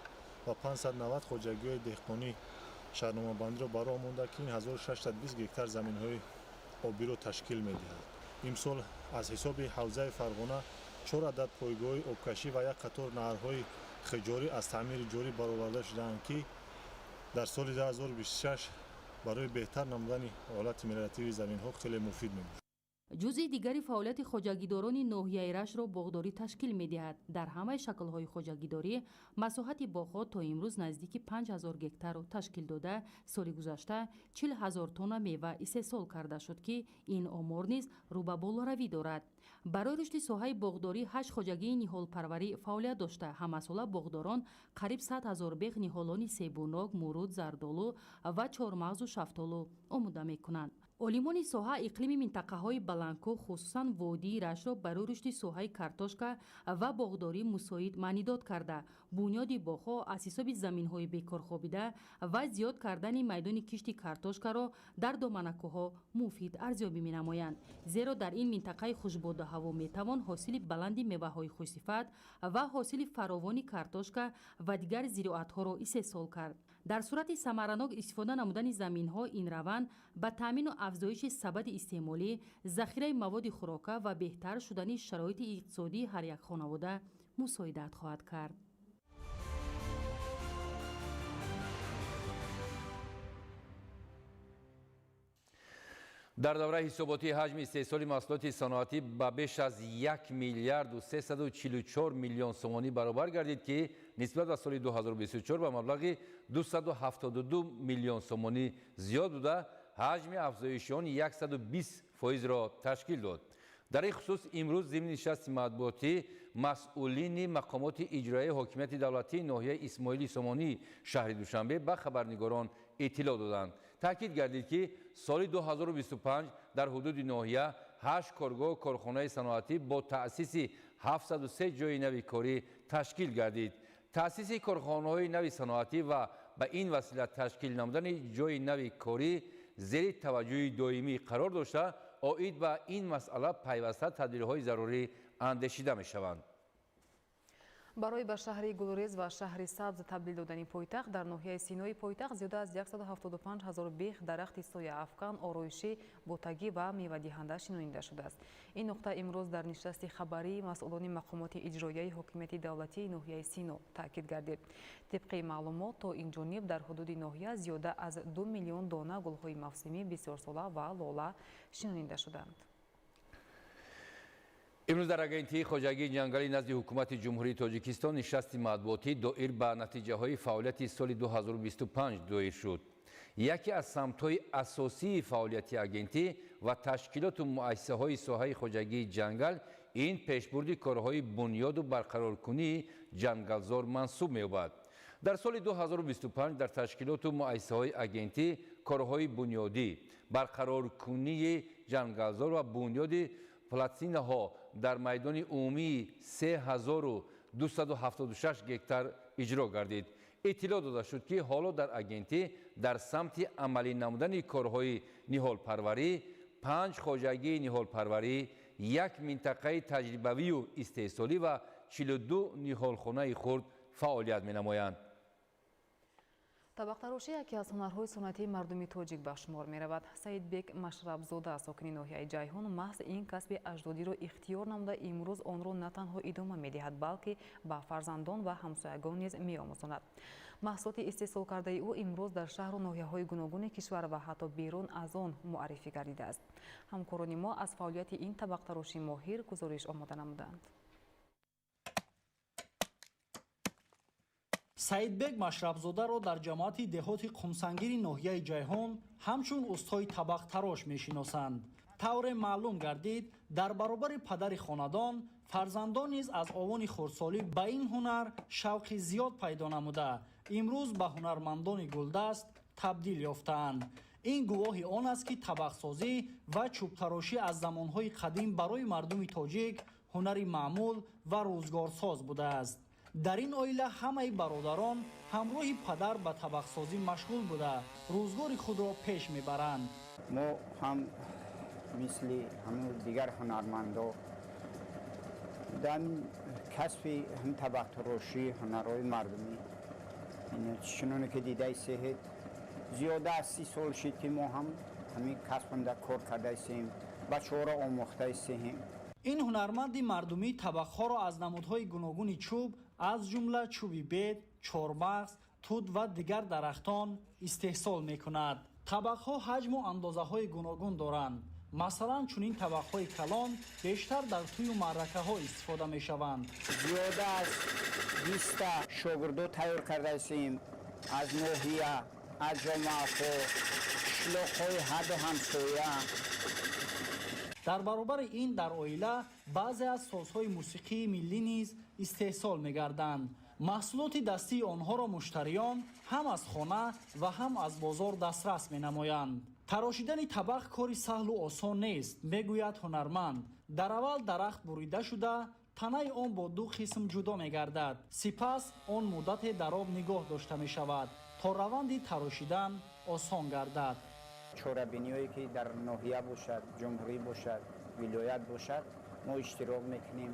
ба 590 хоҷагиҳои деҳқонӣ шаҳрномабандиро ба роҳ монда, ки ин 1620 гектар заминҳои обиро ташкил медиҳад. Имсол аз ҳисоби ҳавзаи Фарғона 4 адад пойгоҳи обкашӣ ва як қатор наҳрҳои хиҷорӣ аз таъмири ҷорӣ бароварда шудаанд, ки дар соли 2026 барои беҳтар намудани ҳолати мелиоративии заминҳо хеле муфид мебошад. Ҷузъи дигари фаъолияти хоҷагидорони ноҳияи Раштро боғдорӣ ташкил медиҳад. Дар ҳамаи шаклҳои хоҷагидорӣ масоҳати боғҳо то имрӯз наздики 5000 гектарро ташкил дода, соли гузашта 40 000 тонна мева истеҳсол карда шуд, ки ин омор низ рӯ ба болоравӣ дорад. Барои рушди соҳаи боғдорӣ 8 хоҷагии ниҳолпарварӣ фаъолият дошта, ҳамасола боғдорон қариб 100 000 бех ниҳолони себунок, муруд, зардолу ва чормағзу шафтолу омода мекунанд. Олимони соҳа иқлими минтақаҳои баландкӯҳ, хусусан водии Раштро барои рушди соҳаи картошка ва боғдорӣ мусоид маънидод карда, бунёди боғҳо аз ҳисоби заминҳои бекорхобида ва зиёд кардани майдони кишти картошкаро дар доманакӯҳҳо муфид арзёбӣ менамоянд. Зеро дар ин минтақаи хушбоду ҳаво метавон ҳосили баланди меваҳои хушсифат ва ҳосили фаровони картошка ва дигар зироатҳоро истеҳсол кард. Дар сурати самаранок истифода намудани заминҳо ин раванд ба таъмину афзоиши сабади истеъмолӣ, захираи маводи хӯрока ва беҳтар шудани шароити иқтисодии ҳар як хонавода мусоидат хоҳад кард. Дар давраи ҳисоботии ҳаҷми истеҳсоли маҳсулоти саноатӣ ба беш аз 1 миллиарду 344 миллион сомонӣ баробар гардид, ки нисбат ба соли 2024 ба маблағи 272 миллион сомонӣ зиёд буда, ҳаҷми афзоиши он 120%-ро ташкил дод. Дар ин хусус имрӯз зимни нишасти матбуотӣ масъулини мақомоти иҷроияи ҳокимияти давлатии ноҳияи Исмоили Сомонии шаҳри Душанбе ба хабарнигорон иттилоъ доданд. Таъкид гардид, ки соли 2025 дар ҳудуди ноҳия 8 коргоҳу корхонаи саноатӣ бо таъсиси 703 ҷойи нави корӣ ташкил гардид. Таъсиси корхонаҳои нави саноатӣ ва ба ин васила ташкил намудани ҷойи нави корӣ зери таваҷҷӯҳи доимӣ қарор дошта, оид ба ин масъала пайваста тадбирҳои зарурӣ андешида мешаванд. Барои ба шаҳри Гулрез ва шаҳри сабз табдил додани пойтахт дар ноҳияи Синои пойтахт зиёда аз 175 ҳазор бех дарахти сояафкан, ороишӣ, ботагӣ ва мевадиҳанда шинонида шудааст. Ин нуқта имрӯз дар нишасти хабарии масъулони мақомоти иҷроияи ҳокимияти давлатии ноҳияи Сино таъкид гардид. Тибқи маълумот, то ин ҷониб дар ҳудуди ноҳия зиёда аз 2 миллион дона гулҳои мавсимӣ, бисёрсола ва лола шинонида шуданд. Имрӯз дар Агентии хоҷагии ҷангалӣ назди Ҳукумати Ҷумҳурии Тоҷикистон нишасти матбуотӣ доир ба натиҷаҳои фаъолияти соли 2025 доир шуд. Яке аз самтҳои асосии фаъолияти агентӣ ва ташкилоту муассисаҳои соҳаи хоҷагии ҷангал ин пешбурди корҳои бунёду барқароркунии ҷангалзор мансуб меёбад. Дар соли 2025 дар ташкилоту муассисаҳои агентӣ корҳои бунёдӣ, барқароркунии ҷангалзор ва бунёди платинаҳо дар майдони умумии 3276 гектар иҷро гардид. Иттилоъ дода шуд, ки ҳоло дар агентӣ дар самти амалӣ намудани корҳои ниҳолпарварӣ 5 хоҷагии ниҳолпарварӣ, 1 минтақаи таҷрибавию истеҳсолӣ ва 42 ниҳолхонаи хурд фаъолият менамоянд. Табақтарошӣ яке аз ҳунарҳои суннатии мардуми тоҷик ба шумор меравад. Саидбек Машрабзода, сокини ноҳияи Ҷайҳун, маҳз ин касби аҷдодиро ихтиёр намуда, имрӯз онро на танҳо идома медиҳад, балки ба фарзандон ва ҳамсоягон низ меомӯзонад. Маҳсулоти истеҳсолкардаи ӯ имрӯз дар шаҳру ноҳияҳои гуногуни кишвар ва ҳатто берун аз он муаррифӣ гардидааст. Ҳамкорони мо аз фаъолияти ин табақтароши моҳир гузориш омода намуданд. Саидбек Машрабзодаро дар ҷамоати деҳоти Қумсангири ноҳияи Ҷайҳон ҳамчун устои табақтарош мешиносанд. Тавре маълум гардид, дар баробари падари хонадон фарзандон низ аз овони хурдсолӣ ба ин ҳунар шавқи зиёд пайдо намуда, имрӯз ба ҳунармандони гулдаст табдил ёфтаанд. Ин гувоҳи он аст, ки табақсозӣ ва чӯбтарошӣ аз замонҳои қадим барои мардуми тоҷик ҳунари маъмул ва рӯзгорсоз будааст. Дар ин оила ҳамаи бародарон ҳамроҳи падар ба табақсозӣ машғул буда, рӯзгори худро пеш мебаранд. Мо ҳам мисли ҳамун дигар ҳунармандо дар касби ҳам табақтарошӣ, ҳунарҳои мардумӣ, чуноне ки дидаистед, зиёда аз 30 сол шид, ки мо ҳам ҳамин касб кор кардаистем, бачаҳоро омӯхтаистем. Ин ҳунарманди мардумӣ табақҳоро аз намудҳои гуногуни чӯб, аз ҷумла чӯби бед, чормағз, тут ва дигар дарахтон истеҳсол мекунад. Табақҳо ҳаҷму андозаҳои гуногун доранд. Масалан, чунин табақҳои калон бештар дар тӯю маъракаҳо истифода мешаванд. Зиёда аз 20 шогирдо тайёр кардаистем аз ноҳия, аз ҷомеаҳо, қишлоқҳои ҳаду ҳамсоя. Дар баробари ин дар оила баъзе аз созҳои мусиқии миллӣ низ истеҳсол мегарданд. Маҳсулоти дастии онҳоро муштариён ҳам аз хона ва ҳам аз бозор дастрас менамоянд. Тарошидани табақ кори саҳлу осон нест, мегӯяд ҳунарманд. Дар аввал дарахт бурида шуда, танаи он бо ду қисм ҷудо мегардад. Сипас он муддате дар об нигоҳ дошта мешавад, то раванди тарошидан осон гардад. Чорабиниҳое ки дар ноҳия бошад, ҷумҳурӣ бошад, вилоят бошад, мо иштирок мекунем,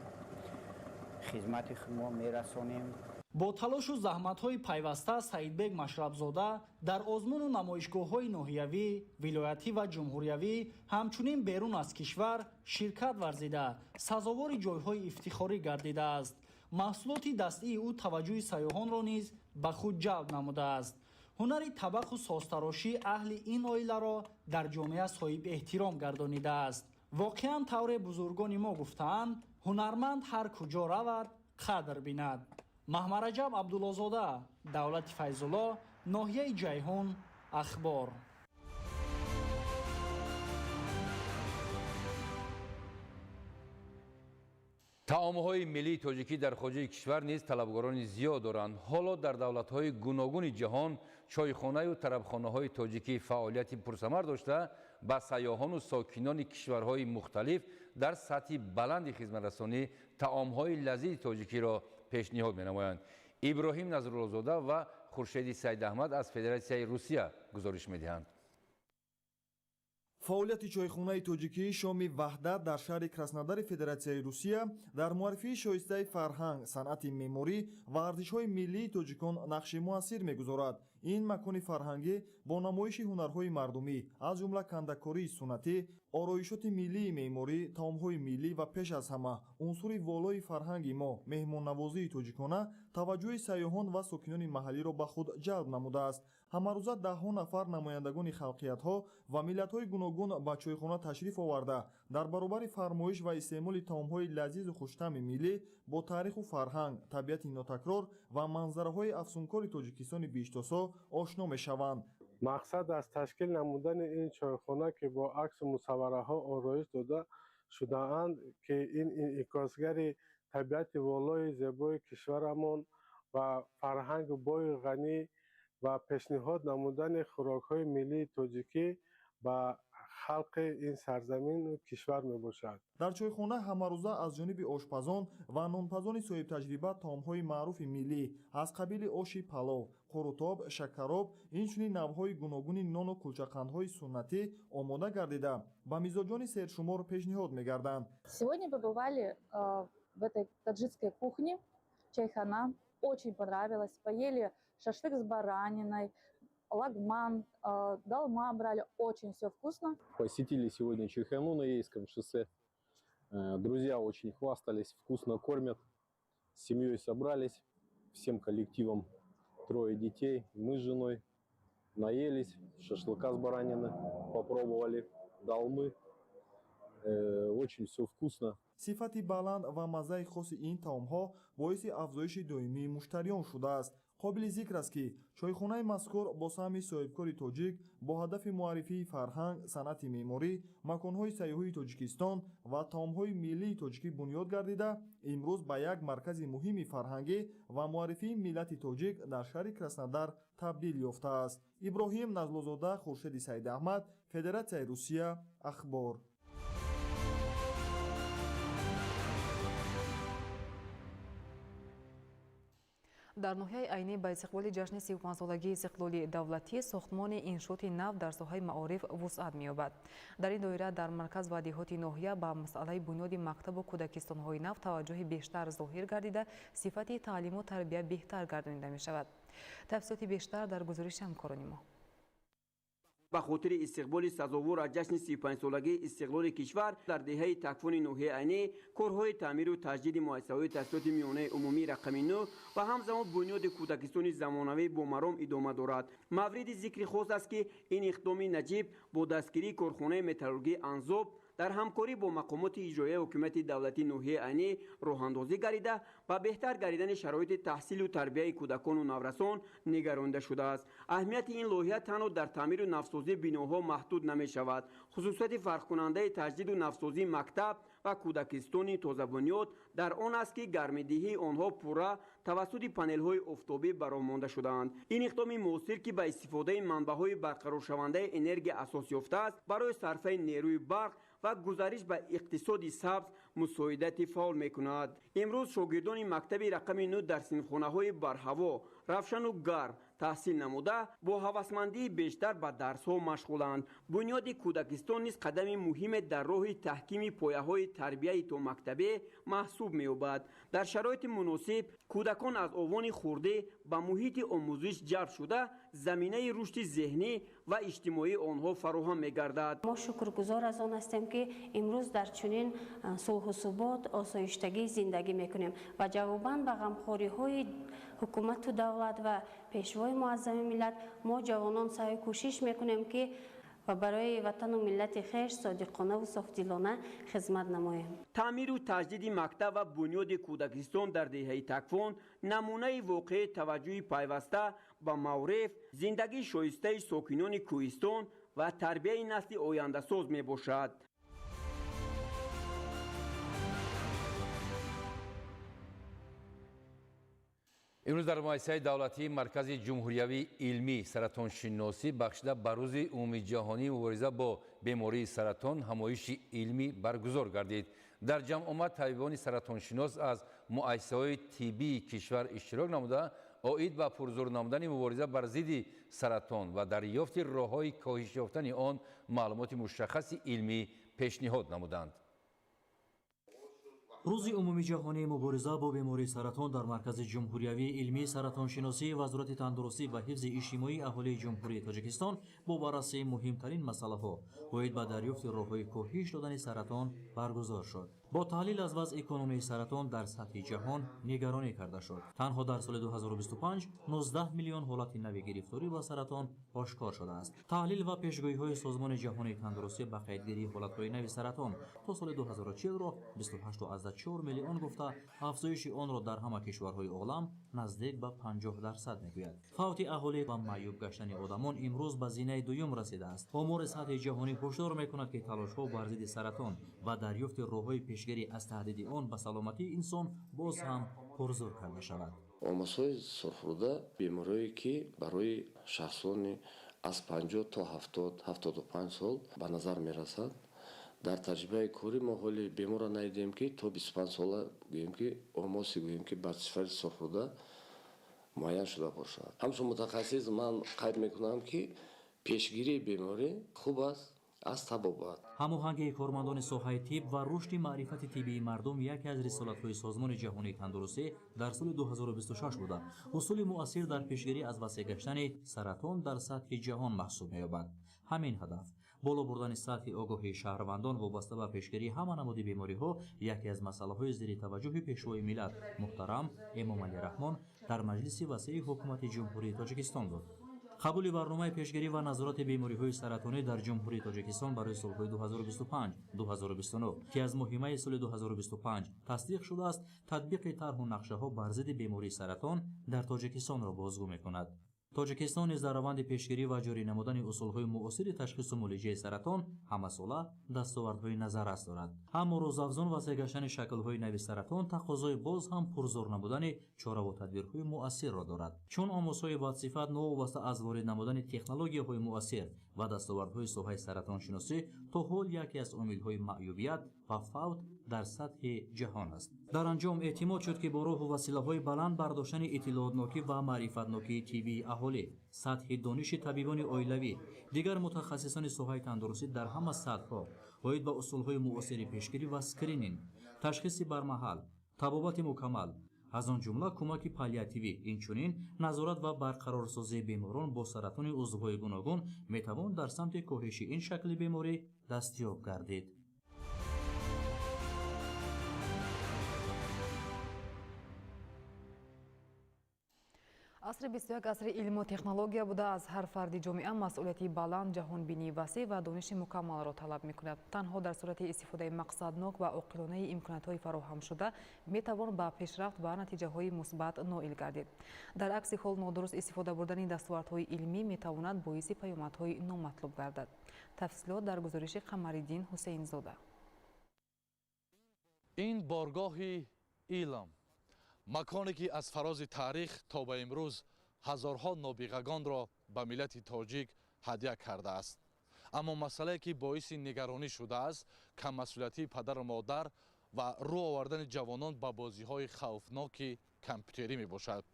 хизмати худмо мерасонем. Бо талошу заҳматҳои пайваста Саидбек Машрабзода дар озмуну намоишгоҳҳои ноҳиявӣ, вилоятӣ ва ҷумҳуриявӣ, ҳамчунин берун аз кишвар ширкат варзида, сазовори ҷойҳои ифтихорӣ гардидааст. Маҳсулоти дастии ӯ таваҷҷӯҳи сайёҳонро низ ба худ ҷалб намудааст. Ҳунари табақу созтарошӣ аҳли ин оиларо дар ҷомеа соҳиб эҳтиром гардонидааст. Воқеан, тавре бузургони мо гуфтаанд, ҳунарманд ҳар куҷо равад, қадр бинад. Маҳмараҷаб Абдуллозода, Давлати Файзулло, ноҳияи Ҷайҳун, Ахбор. Таомҳои миллии тоҷикӣ дар хориҷи кишвар низ талабгорони зиёд доранд. Ҳоло дар давлатҳои гуногуни ҷаҳон чойхонаю тарабхонаҳои тоҷикӣ фаъолияти пурсамар дошта, ба сайёҳону сокинони кишварҳои мухталиф дар сатҳи баланди хизматрасонӣ таомҳои лазизи тоҷикиро пешниҳод менамоянд. Иброҳим Назруллозода ва Хуршеди Сайдаҳмад аз Федератсияи Русия гузориш медиҳанд. Фаъолияти чойхонаи тоҷикии Шоми Ваҳдат дар шаҳри Краснодари Федератсияи Русия дар муаррифии шоистаи фарҳанг, санъати меъморӣ ва арзишҳои миллии тоҷикон нақши муассир мегузорад. Ин макони фарҳангӣ бо намоиши ҳунарҳои мардумӣ, аз ҷумла кандакории суннатӣ, ороишоти миллии меъморӣ, таомҳои миллӣ ва пеш аз ҳама унсури волои фарҳанги мо, меҳмоннавозии тоҷикона, таваҷҷӯҳи сайёҳон ва сокинони маҳаллиро ба худ ҷалб намудааст. Ҳамарӯза даҳҳо нафар намояндагони халқиятҳо ва миллатҳои гуногун ба чойхона ташриф оварда, дар баробари фармоиш ва истеъмоли таомҳои лазизу хуштаъми миллӣ бо таъриху фарҳанг, табиати нотакрор ва манзараҳои афсункори Тоҷикистони биҳиштосо ошно мешаванд. Мақсад аз ташкил намудани ин чойхона, ки бо аксу мусаввараҳо ороиш дода шудаанд, ки ин инъикосгари табиати волои зебои кишварамон ва фарҳангу бои ғанӣ ва пешниҳод намудани хӯрокҳои миллии тоҷикӣ ба халқи ин сарзамину кишвар мебошад. Дар чойхона ҳамарӯза аз ҷониби ошпазон ва нонпазони соҳибтаҷриба таомҳои маъруфи миллӣ аз қабили оши палов, қурутоб, шакароб, инчунин навъҳои гуногуни нону кулчақандҳои суннатӣ омода гардида, ба мизоҷони сершумор пешниҳод мегарданд. Сегодня побывали в этой таджикской кухне чайхана. Очень понравилось. Поели шашлык с бараниной, лагман, долма брали. Очень все вкусно. Посетили сегодня чайхану на Ейском шоссе. Друзья очень хвастались, вкусно кормят. С семьей собрались, всем коллективом, трое детей, мы с женой. Наелись, шашлыка с баранины попробовали, долмы. Очень все вкусно. Сифати баланд ва маззаи хоси ин таомҳо боиси афзоиши доимии муштариён шудааст. Қобили зикр аст, ки чойхонаи мазкур бо саҳми соҳибкори тоҷик бо ҳадафи муаррифии фарҳанг, санъати меъморӣ, маконҳои сайёҳии Тоҷикистон ва таомҳои миллии тоҷикӣ бунёд гардида, имрӯз ба як маркази муҳими фарҳангӣ ва муаррифии миллати тоҷик дар шаҳри Краснодар табдил ёфтааст. Иброҳим Назлозода, Хуршеди Сайдаҳмад, Федератсияи Русия, Ахбор. Дар ноҳияи Айнӣ ба истиқболи ҷашни 35-солагии истиқлоли давлатӣ сохтмони иншооти нав дар соҳаи маориф вусъат меёбад. Дар ин доира дар марказ ва деҳоти ноҳия ба масъалаи бунёди мактабу кӯдакистонҳои нав таваҷҷӯҳи бештар зоҳир гардида, сифати таълиму тарбия беҳтар гардонида мешавад. Тафсилоти бештар дар гузориши ҳамкорони мо. Ба хотири истиқболи сазовор аз ҷашни 35-солагии истиқлоли кишвар дар деҳаи Такфони ноҳияи Айнӣ корҳои таъмиру таҷдиди муассисаҳои таҳсилоти миёнаи умумии рақами 9 ва ҳамзамон бунёди кӯдакистони замонавӣ бо маром идома дорад. Мавриди зикри хос аст, ки ин иқдоми наҷиб бо дастгирии корхонаи металлургии Анзоб дар ҳамкорӣ бо мақомоти иҷроияи ҳукумати давлатии ноҳияи Айнӣ роҳандозӣ гардида ба беҳтар гардидани шароити таҳсилу тарбияи кӯдакону наврасон нигаронида шудааст. Аҳамияти ин лоиҳа танҳо дар таъмиру навсозии биноҳо маҳдуд намешавад. Хусусияти фарқкунандаи таҷдиду навсозии мактаб ва кӯдакистони тозабунёд дар он аст, ки гармидиҳии онҳо пурра тавассути панелҳои офтобӣ бароҳ монда шудаанд. Ин иқдоми муосир, ки ба истифодаи манбаъҳои барқароршавандаи энергия асос ёфтааст, барои сарфаи нерӯи барқ ва гузариш ба иқтисоди сабз мусоидати фаъол мекунад. Имрӯз шогирдони мактаби рақами 9 дар синфхонаҳои барҳаво, равшану гарм таҳсил намуда, бо ҳавасмандии бештар ба дарсҳо машғуланд. Бунёди кӯдакистон низ қадами муҳиме дар роҳи таҳкими пояҳои тарбияи томактабӣ маҳсуб меёбад. Дар шароити муносиб кӯдакон аз овони хурдӣ ба муҳити омӯзиш ҷалб шуда, заминаи рушди зеҳнӣ ва иҷтимоии онҳо фароҳам мегардад. Мо шукргузор аз он ҳастем, ки имрӯз дар чунин сулҳу субот, осоиштагӣ зиндагӣ мекунем ва ҷавобан ба ғамхориҳои ҳукумату давлат ва пешвои муаззами миллат мо ҷавонон саъю кӯшиш мекунем, ки ва барои ватану миллати хеш содиқонаву софдилона хизмат намоем. Таъмиру таҷдиди мактаб ва бунёди кӯдакистон дар деҳаи Такфон намунаи воқеии таваҷҷӯҳи пайваста ба маориф, зиндагии шоистаи сокинони кӯҳистон ва тарбияи насли ояндасоз мебошад. Имрӯз дар муассисаи давлатии Маркази ҷумҳуриявии илмии саратоншиносӣ бахшида ба рӯзи умумиҷаҳонии мубориза бо бемории саратон ҳамоиши илмӣ баргузор гардид. Дар ҷамъомад табибони саратоншинос аз муассисаҳои тиббии кишвар иштирок намуда, оид ба пурзур намудани мубориза бар зидди саратон ва дарёфти роҳҳои коҳиш ёфтани он маълумоти мушаххаси илмӣ пешниҳод намуданд. Рӯзи умумиҷаҳонии мубориза бо бемории саратон дар Маркази ҷумҳуриявии илмии саратоншиносии Вазорати тандурустӣ ва ҳифзи иҷтимоии аҳолии Ҷумҳурии Тоҷикистон бо баррасии муҳимтарин масъалаҳо оид ба дарёфти роҳҳои коҳиш додани саратон баргузор шуд. Бо таҳлил аз вазъи кунунии саратон дар сатҳи ҷаҳон нигаронӣ карда шуд. Танҳо дар соли 2025 19 миллион ҳолати нави гирифторӣ ба саратон ошкор шудааст. Таҳлил ва пешгӯиҳои Созмони ҷаҳонии тандурустӣ ба қайдгирии ҳолатҳои нави саратон то соли 2040-ро 28,4 миллион гуфта, афзоиши онро дар ҳама кишварҳои олам наздик ба 50% мегӯяд. Фавти аҳолӣ ва маъюб гаштани одамон имрӯз ба зинаи дуюм расидааст. Омори сатҳи ҷаҳонӣ ҳушдор мекунад, ки талошҳо бар зидди саратон ва дарёфти роҳҳои пешгирӣ аз таҳдиди он ба саломатии инсон боз ҳам пурзур карда шавад. Омосҳои сурхруда бемориҳое, ки барои шахсони аз 50 то 70-75 сол ба назар мерасад. Дар таҷрибаи кори мо ҳоли беморро надидем, ки то 25 сола гӯем, ки омоси гӯем, ки бар сифати сурхруда муайян шуда бошад. Ҳамчун мутахассис ман қайд мекунам, ки пешгирии беморӣ хуб аст аз табобат. Ҳамоҳангии кормандони соҳаи тиб ва рушди маърифати тиббии мардум яке аз рисолатҳои Созмони ҷаҳонии тандурустӣ дар соли 2026 буда, усули муассир дар пешгирӣ аз васеъ гаштани саратон дар сатҳи ҷаҳон маҳсуб меёбад. Ҳамин ҳадаф боло бурдани сатҳи огоҳии шаҳрвандон вобаста ба пешгирии ҳама намуди бемориҳо яке аз масъалаҳои зери таваҷҷӯҳи пешвои миллат муҳтарам Эмомалӣ Раҳмон дар маҷлиси васеи ҳукумати Ҷумҳурии Тоҷикистон буд. Қабули барномаи пешгирӣ ва назорати бемориҳои саратонӣ дар Ҷумҳурии Тоҷикистон барои солҳои 2025-2029, ки аз моҳи соли 2025 тасдиқ шудааст, татбиқи тарҳу нақшаҳо бар зидди бемории саратон дар Тоҷикистонро бозгӯ мекунад. Тоҷикистон низ дар раванди пешгирӣ ва ҷорӣ намудани усулҳои муосири ташхису муолиҷаи саратон ҳамасола дастовардҳои назаррас дорад. Аммо рӯзафзун васеъ гаштани шаклҳои нави саратон тақозои боз ҳам пурзур намудани чораву тадбирҳои муассирро дорад. Чун омозҳои бадсифат новобаста аз ворид намудани технологияҳои муассир ва дастовардҳои соҳаи саратоншиносӣ то ҳол яке аз омилҳои маъюбият ва фавт дар сатҳи ҷаҳон аст. Дар анҷом эътимод шуд, ки бо роҳу василаҳои баланд бардоштани иттилоотнокӣ ва маърифатнокии тиббии аҳолӣ, сатҳи дониши табибони оилавӣ, дигар мутахассисони соҳаи тандурустӣ дар ҳама сатҳҳо оид ба усулҳои муосири пешгирӣ ва скрининг, ташхиси бармаҳал, табобати мукаммал, Аз он ҷумла кӯмаки паллиативӣ, инчунин назорат ва барқарорсозии беморон бо саратони узвҳои гуногун метавон дар самти коҳиши ин шакли беморӣ дастёб гардид. Асри 21 асри илму технология буда, аз ҳар фарди ҷомеа масъулияти баланд, ҷаҳонбинии васеъ ва дониши мукаммалро талаб мекунад. Танҳо дар сурати истифодаи мақсаднок ва оқилонаи имкониятҳои фароҳамшуда метавон ба пешрафт ва натиҷаҳои мусбат ноил гардид. Дар акси ҳол нодуруст истифода бурдани дастовардҳои илмӣ метавонад боиси паёмадҳои номатлуб гардад. Тафсилот дар гузориши Қамариддин Ҳусейнзода. Ин боргоҳи илм, маконе ки аз фарози таърих то ба имрӯз ҳазорҳо нобиғагонро ба миллати тоҷик ҳадя кардааст. Аммо масъалае ки боиси нигаронӣ шудааст, каммасъулиятии падару модар ва рӯ овардани ҷавонон ба бозиҳои хавфноки компютерӣ мебошад.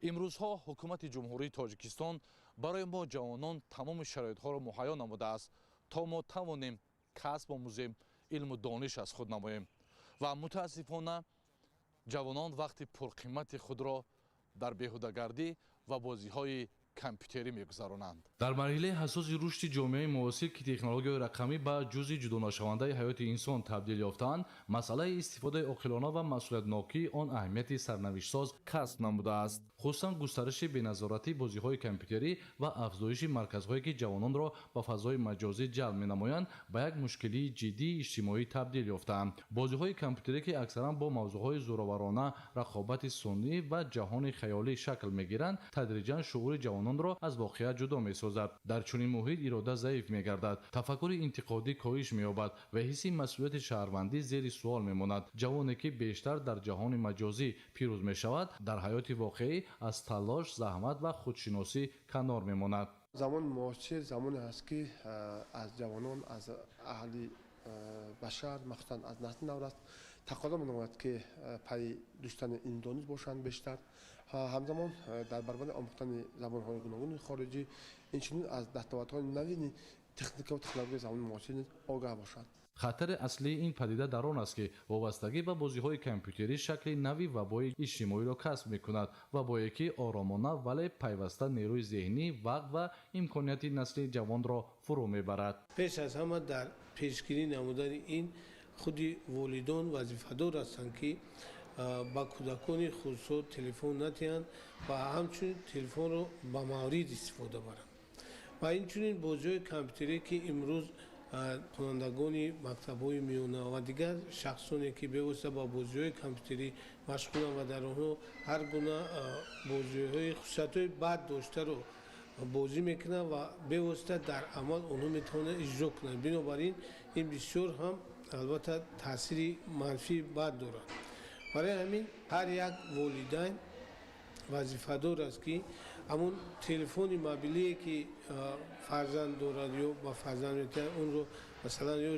Имрӯзҳо ҳукумати Ҷумҳурии Тоҷикистон барои мо ҷавонон тамоми шароитҳоро муҳайё намудааст, то мо тавонем касб омӯзем, илму дониш аз худ намоем. Ва мутаассифона ҷавонон вақти пурқимати худро дар беҳудагардӣ ва бозиҳои компютерӣ мегузаронанд. Дар марҳилаи ҳассоси рушди ҷомеаи муосир, ки технологияҳои рақамӣ ба ҷузъи ҷудонашавандаи ҳаёти инсон табдил ёфтаанд, масъалаи истифодаи оқилона ва масъулиятнокии он аҳамияти сарнавиштсоз касб намудааст. Хусусан густариши беназоратии бозиҳои компютерӣ ва афзоиши марказҳое ки ҷавононро ба фазои маҷозӣ ҷалб менамоянд, ба як мушкилии ҷиддии иҷтимоӣ табдил ёфтаанд. Бозиҳои компютерӣ, ки аксаран бо мавзӯъҳои зӯроварона, рақобати сунъӣ ва ҷаҳони хаёлӣ шакл мегиранд, тадриҷан шуури ҷавононро аз воқеият ҷудо месозад. Дар чунин муҳит ирода заиф мегардад, тафаккури интиқодӣ коҳиш меёбад ва ҳисси масъулияти шаҳрвандӣ зери суол мемонад. Ҷавоне ки бештар дар ҷаҳони маҷозӣ пирӯз мешавад, дар ҳаёти воқеӣ аз талош, заҳмат ва худшиносӣ канор мемонад. Замони муосир замоне ҳаст, ки аз ҷавонон, аз аҳли башар, махсусан аз насли наврас тақозо менамояд, ки пайи доштани илм дониш бошанд бештар. Ҳамзамон дар баробари омӯхтани забонҳои гуногуни хориҷӣ, инчунин аз дастовардҳои навини техника ва технологияи замони муосир низ огаҳ бошанд. Хатари аслии ин падида дар он аст, ки вобастагӣ ба бозиҳои компютерӣ шакли нави вабои иҷтимоиро касб мекунад, вабое ки оромона, вале пайваста нерӯи зеҳнӣ, вақт ва имконияти насли ҷавонро фурӯ мебарад. Пеш аз ҳама дар пешгирӣ намудани ин худи волидон вазифадор ҳастанд, ки ба кӯдакони худсо телефон надиҳанд ва ҳамчунин телефонро ба маврид истифода баранд. Ва инчунин бозиҳои компютерӣ, ки имрӯз хонандагони мактабҳои миёна ва дигар шахсоне, ки бевосита ба бозиҳои компютерӣ машғуланд ва дар онҳо ҳар гуна бозиҳои хусусиятҳои бад доштаро бозӣ мекунанд ва бевосита дар амал онҳо метавонанд иҷро кунанд. Бинобар ин ин бисёр ҳам албатта таъсири манфии бад дорад. Барои ҳамин ҳар як волидайн вазифадор аст, ки ҳамун телефони мобилие, ки фарзанд дорад ё ба фарзанд метиҳад, онро масалан ё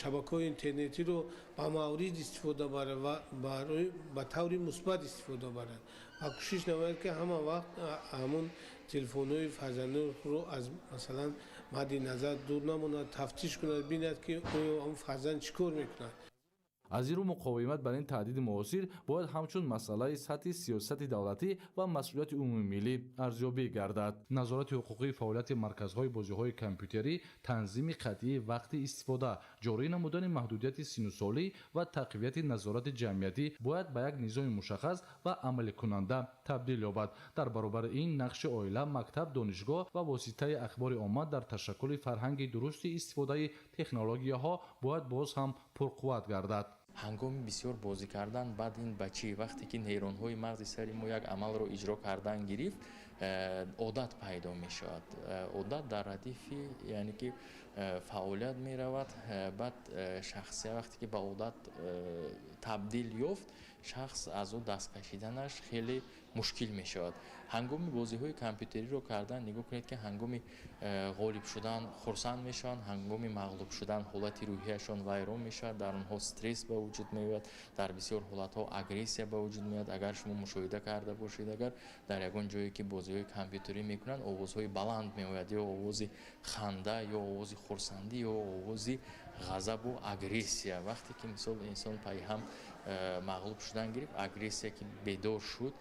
шабакаҳои интернетиро ба маврид истифода барад ва ба таври мусбат истифода барад ва кӯшиш намояд, ки ҳама вақт ҳамун телефонҳои фарзандонро аз масалан мадди назар дур намонад, тафтиш кунад, бинад, ки оё ҳамун фарзанд чӣ кор мекунад. Аз ин рӯ муқовимат бар ин таҳдиди муосир бояд ҳамчун масъалаи сатҳи сиёсати давлатӣ ва масъулияти умумимиллӣ арзёбӣ гардад. Назорати ҳуқуқии фаъолияти марказҳои бозиҳои компютерӣ, танзими қатъии вақти истифода, ҷорӣ намудани маҳдудияти синнусолӣ ва тақвияти назорати ҷамъиятӣ бояд ба як низоми мушаххас ва амаликунанда табдил ёбад. Дар баробари ин нақши оила, мактаб, донишгоҳ ва воситаи ахбори омма дар ташаккули фарҳанги дурусти истифодаи технологияҳо бояд боз ҳам пурқувват гардад. Ҳангоми бисёр бозӣ кардан баъд ин ба чӣ? Вақте ки нейронҳои мағзи сари мо як амалро иҷро кардан гирифт, одат пайдо мешавад. Одат дар радифи, яъне ки фаъолият меравад. Баъд шахсия вақте ки ба одат табдил ёфт, шахс аз ӯ даст кашиданаш хеле мушкил мешавад. Ҳангоми бозиҳои компютериро кардан нигоҳ кунед, ки ҳангоми ғолиб шудан хурсанд мешаванд, ҳангоми мағлуб шудан ҳолати рӯҳияшон вайрон мешавад, дар онҳо стресс ба вуҷуд меояд, дар бисёр ҳолатҳо агрессия ба вуҷуд меояд. Агар шумо мушоҳида карда бошед, агар дар ягон ҷое ки бозиҳои компютерӣ мекунанд, овозҳои баланд меояд, ё овози ханда, ё овози Хурсандӣ ё овози ғазабу агрессия. Вақте ки мисол инсон пайҳам мағлуб шудан гирифт, агрессия ки бедор шуд,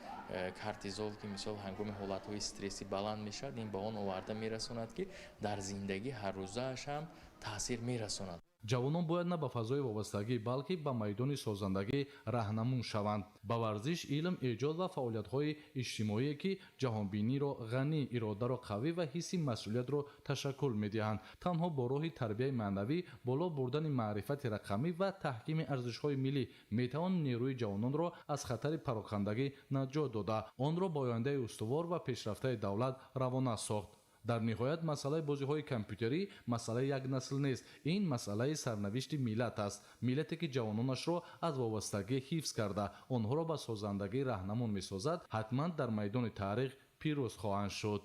кортизол ки мисол ҳангоми ҳолатҳои стрессӣ баланд мешавад, ин ба он оварда мерасонад, ки дар зиндагӣ ҳаррӯзааш ҳам таъсир мерасонад. Ҷавонон бояд на ба фазои вобастагӣ, балки ба майдони созандагӣ раҳнамун шаванд. Ба варзиш, илм, эҷод ва фаъолиятҳои иҷтимоие, ки ҷаҳонбиниро ғанӣ, иродаро қавӣ ва ҳисси масъулиятро ташаккул медиҳанд. Танҳо бо роҳи тарбияи маънавӣ, боло бурдани маърифати рақамӣ ва таҳкими арзишҳои миллӣ метавон нерӯи ҷавононро аз хатари парокандагӣ наҷот дода, онро ба ояндаи устувор ва пешрафтаи давлат равона сохт. Дар ниҳоят, масъалаи бозиҳои компютерӣ масъалаи як насл нест. Ин масъалаи сарнавишти миллат аст. Миллате ки ҷавононашро аз вобастагӣ ҳифз карда, онҳоро ба созандагӣ раҳнамун месозад, ҳатман дар майдони таърих пирӯз хоҳанд шуд.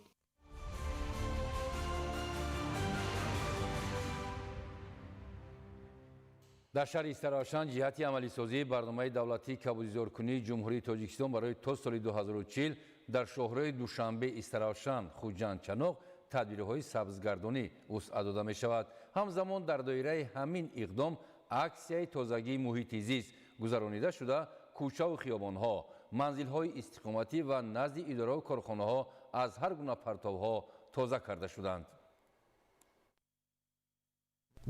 Дар шаҳри Истаравшан ҷиҳати амалисозии барномаи давлатии кабудизоркунии Ҷумҳурии Тоҷикистон барои то соли 2040 дар шоҳрои Душанбе, Истаравшан, Хуҷанд, Чаноқ тадбирҳои сабзгардонӣ вусъат дода мешавад. Ҳамзамон дар доираи ҳамин иқдом аксияи тозагии муҳити зист гузаронида шуда, кӯчаву хиёбонҳо, манзилҳои истиқоматӣ ва назди идораву корхонаҳо аз ҳар гуна партовҳо тоза карда шуданд.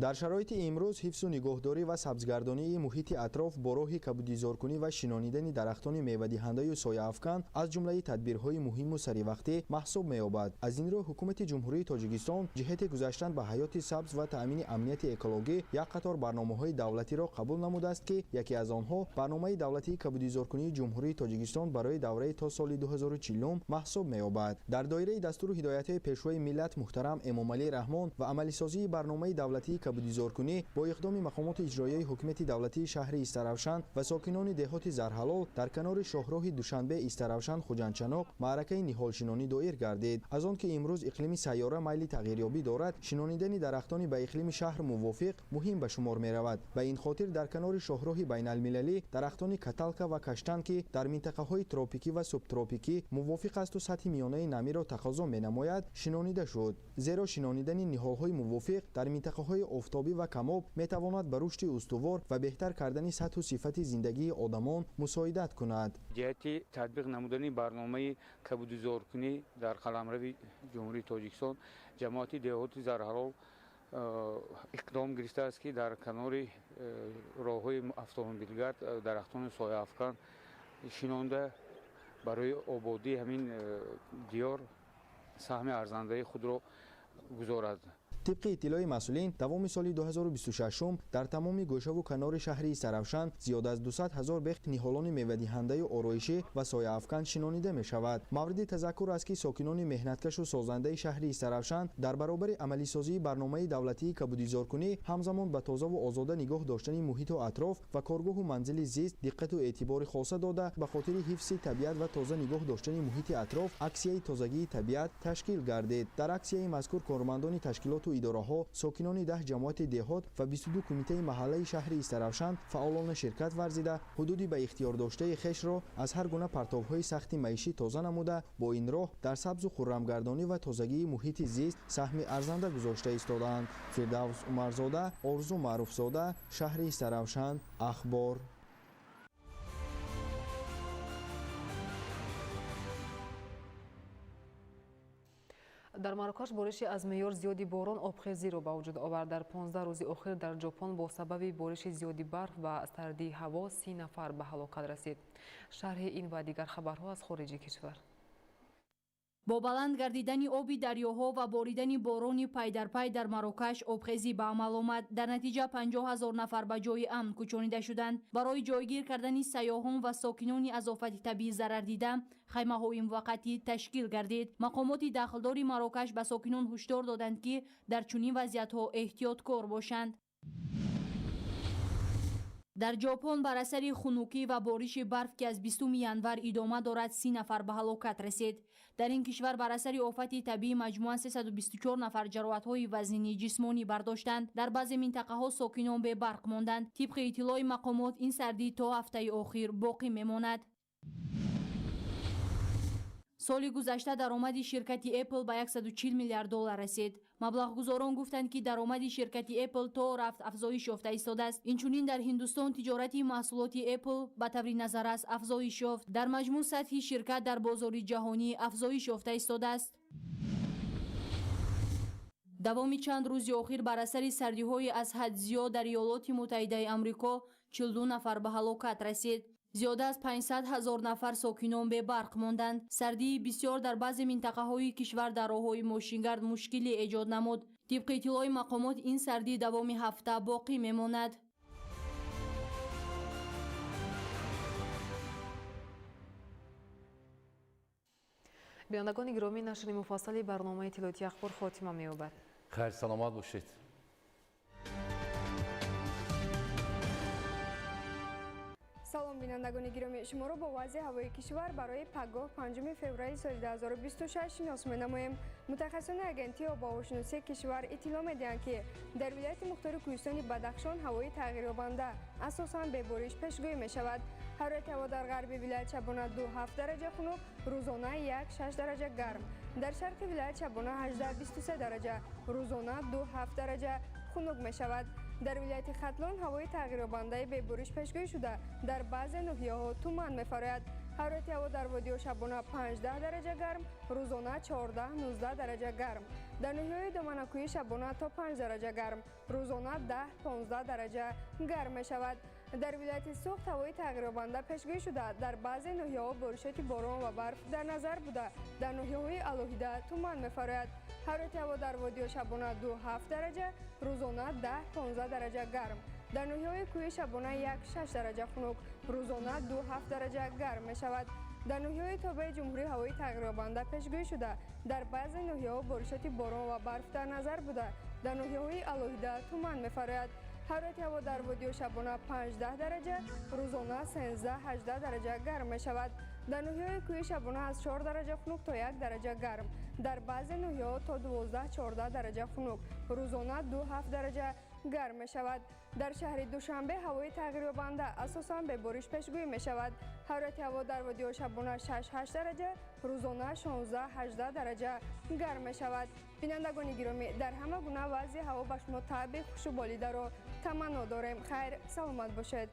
Дар шароити имрӯз ҳифзу нигоҳдорӣ ва сабзгардонии муҳити атроф бо роҳи кабудизоркунӣ ва шинонидани дарахтони мевадиҳандаю сояафкан аз ҷумлаи тадбирҳои муҳиму саривақтӣ маҳсуб меёбад. Аз ин рӯ ҳукумати Ҷумҳурии Тоҷикистон ҷиҳати гузаштан ба ҳаёти сабз ва таъмини амнияти экологӣ як қатор барномаҳои давлатиро қабул намудааст, ки яке аз онҳо барномаи давлатии кабудизоркунии Ҷумҳурии Тоҷикистон барои давраи то соли 2040 маҳсуб меёбад. Дар доираи дастуру ҳидоятҳои Пешвои миллат муҳтарам Эмомалӣ Раҳмон ва амалисозии барномаи давлатии кабудизоркунӣ бо иқдоми мақомоти иҷроияи ҳукумати давлатии шаҳри Истаравшан ва сокинони деҳоти Зарҳалол дар канори шоҳроҳи Душанбе, Истаравшан, Хуҷандчаноқ маъракаи ниҳолшинонӣ доир гардид. Аз он ки имрӯз иқлими сайёра майли тағйирёбӣ дорад, шинонидани дарахтони ба иқлими шаҳр мувофиқ муҳим ба шумор меравад. Ба ин хотир дар канори шоҳроҳи байналмилалӣ дарахтони каталка ва каштан, ки дар минтақаҳои тропикӣ ва субтропикӣ мувофиқ асту сатҳи миёнаи намиро тақозо менамояд, шинонида шуд. Зеро шинонидани ниҳолҳои мувофиқ дар минтақаҳои офтобӣ ва камоб метавонад ба рушди устувор ва беҳтар кардани сатҳу сифати зиндагии одамон мусоидат кунад. Ҷиҳати татбиқ намудани барномаи кабудизоркунӣ дар қаламрави Ҷумҳурии Тоҷикистон ҷамоати деҳоти Зарҳалол иқдом гирифтааст, ки дар канори роҳҳои автомобилгард дарахтони сояафкан шинонда барои ободии ҳамин диёр саҳми арзандаи худро гузорад. Тибқи иттилои масъулин, давоми соли 2026 дар тамоми гӯшаву канори шаҳри Истаравшан зиёд аз 200 ҳазор бех ниҳолони мевадиҳандаю ороишӣ ва сояафкан шинонида мешавад. Мавриди тазаккур аст, ки сокинони меҳнаткашу созандаи шаҳри Истаравшан дар баробари амалисозии барномаи давлатии кабудизоркунӣ ҳамзамон ба тозаву озода нигоҳ доштани муҳиту атроф ва коргоҳу манзили зист диққату эътибори хоса дода, ба хотири ҳифзи табиат ва тоза нигоҳ доштани муҳити атроф аксияи тозагии табиат ташкил гардид. Дар аксияи мазкур кормандони ташкилоту идораҳо, сокинони 10 ҷамоати деҳот ва 22 кумитаи маҳаллаи шаҳри Истаравшан фаъолона ширкат варзида, ҳудуди ба ихтиёр доштаи хешро аз ҳар гуна партовҳои сахти маишӣ тоза намуда, бо ин роҳ дар сабзу хуррамгардонӣ ва тозагии муҳити зист саҳми арзанда гузошта истодаанд. Фирдавс Умарзода, Орзу Маъруфзода, шаҳри Истаравшан, Ахбор. Дар Марокаш бориши аз меъёр зиёди борон обхезиро ба вуҷуд овард. Дар 15 рӯзи охир дар Ҷопон бо сабаби бориши зиёди барф ва сардии ҳаво 30 нафар ба ҳалокат расид. Шарҳи ин ва дигар хабарҳо аз хориҷи кишвар. Бо баланд гардидани оби дарёҳо ва боридани борони пайдарпай дар Марокаш обхезӣ ба амал омад. Дар натиҷа 50 ҳазор нафар ба ҷои амн кӯчонида шуданд. Барои ҷойгир кардани сайёҳон ва сокинони аз офати табиӣ зарардида хаймаҳои муваққатӣ ташкил гардид. Мақомоти дахлдори Марокаш ба сокинон ҳушдор доданд, ки дар чунин вазъиятҳо эҳтиёткор бошанд. Дар Ҷопон бар асари хунукӣ ва бориши барф, ки аз 20 январ идома дорад, 30 нафар ба ҳалокат расид. Дар ин кишвар бар асари офати табиӣ маҷмӯан 324 нафар ҷароҳатҳои вазнини ҷисмонӣ бардоштанд. Дар баъзе минтақаҳо сокинон бебарқ монданд. Тибқи иттилои мақомот, ин сардӣ то ҳафтаи охир боқӣ мемонад. Соли гузашта даромади ширкати Apple ба 140 миллиард доллар расид. Маблағгузорон гуфтанд, ки даромади ширкати Apple то рафт афзоиш ёфта истодааст. Инчунин дар Ҳиндустон тиҷорати маҳсулоти Apple ба таври назаррас афзоиш ёфт. Дар маҷмӯъ сатҳи ширкат дар бозори ҷаҳонӣ афзоиш ёфта истодааст. Давоми чанд рӯзи охир бар асари сардиҳои аз ҳад зиёд дар Иёлоти Муттаҳидаи Амрико 42 нафар ба ҳалокат расид. Зиёда аз 500 ҳазор нафар сокинон бебарқ монданд. Сардии бисёр дар баъзе минтақаҳои кишвар дар роҳҳои мошингард мушкилӣ эҷод намуд. Тибқи иттилои мақомот, ин сардӣ давоми ҳафта боқӣ мемонад. Бинандагони гиромӣ, нашри муфассали барномаи иттилоотии ахбор хотима меёбад. Хайр, саломат бошед. Салом, бинандагони гиромӣ, шуморо бо вазъи ҳавои кишвар барои пагоҳ 5 феврали соли 2026 шинос менамоем. Мутахассисони агентии обуҳавошиносии кишвар иттилоъ медиҳанд, ки дар вилояти мухтори кӯҳистони Бадахшон ҳавои тағйирёбанда, асосан бебориш пешгӯӣ мешавад. Ҳарорати ҳаво дар ғарби вилоят шабона 2-7 дараҷа хунук, рӯзона 1-6 дараҷа гарм. Дар шарқи вилоят шабона 18-23 дараҷа, рӯзона 2-7 дараҷа хунук мешавад. Дар вилояти Хатлон ҳавои тағйирёбандаи бебориш пешгӯӣ шуда, дар баъзе ноҳияҳо туман мефарояд. Ҳарорати ҳаво дар водиҳо шабона 5-10 дараҷа гарм, рӯзона 14-19 дараҷа гарм. Дар ноҳияҳои доманакӯҳӣ шабона то 5 дараҷа гарм, рӯзона 10-15 дараҷа гарм мешавад. Дар вилояти Суғд ҳавои тағйирёбанда пешгӯӣ шуда, дар баъзе ноҳияҳо боришоти борон ва барф дар назар буда, дар ноҳияҳои алоҳида туман мефарояд. Ҳарорати ҳаво дар водиҳо шабона 2-7 дараҷа, рӯзона 10-15 дараҷа гарм. Дар ноҳияҳои кӯҳӣ шабона 1-6 дараҷа хунук, рӯзона 2-7 дараҷа гарм мешавад. Дар ноҳияҳои тобеи ҷумҳурӣ ҳавои тағйирёбанда пешгӯӣ шуда, дар баъзе ноҳияҳо боришоти борон ва барф дар назар буда, дар ноҳияҳои алоҳида туман мефарояд. Ҳарорати ҳаво дар водиҳо шабона 5-10 дараҷа, рӯзона 13-18 дараҷа гарм мешавад. Дар ноҳияҳои кӯҳӣ шабона аз 4 дараҷа хунук то 1 дараҷа гарм. Дар баъзе ноҳияҳо то 12-14 дараҷа хунук, рӯзона 2-7 дараҷа гарм мешавад. Дар шаҳри Душанбе ҳавои тағйирёбанда, асосан бебориш пешгӯӣ мешавад. Ҳарорати ҳаво дар водиҳо шабона 6-8 дараҷа, рӯзона 16-18 дараҷа гарм мешавад. Бинандагони гиромӣ, дар ҳама гуна вазъи ҳаво ба шумо таъби хушу болидаро таманно дорем. Хайр, саломат бошед.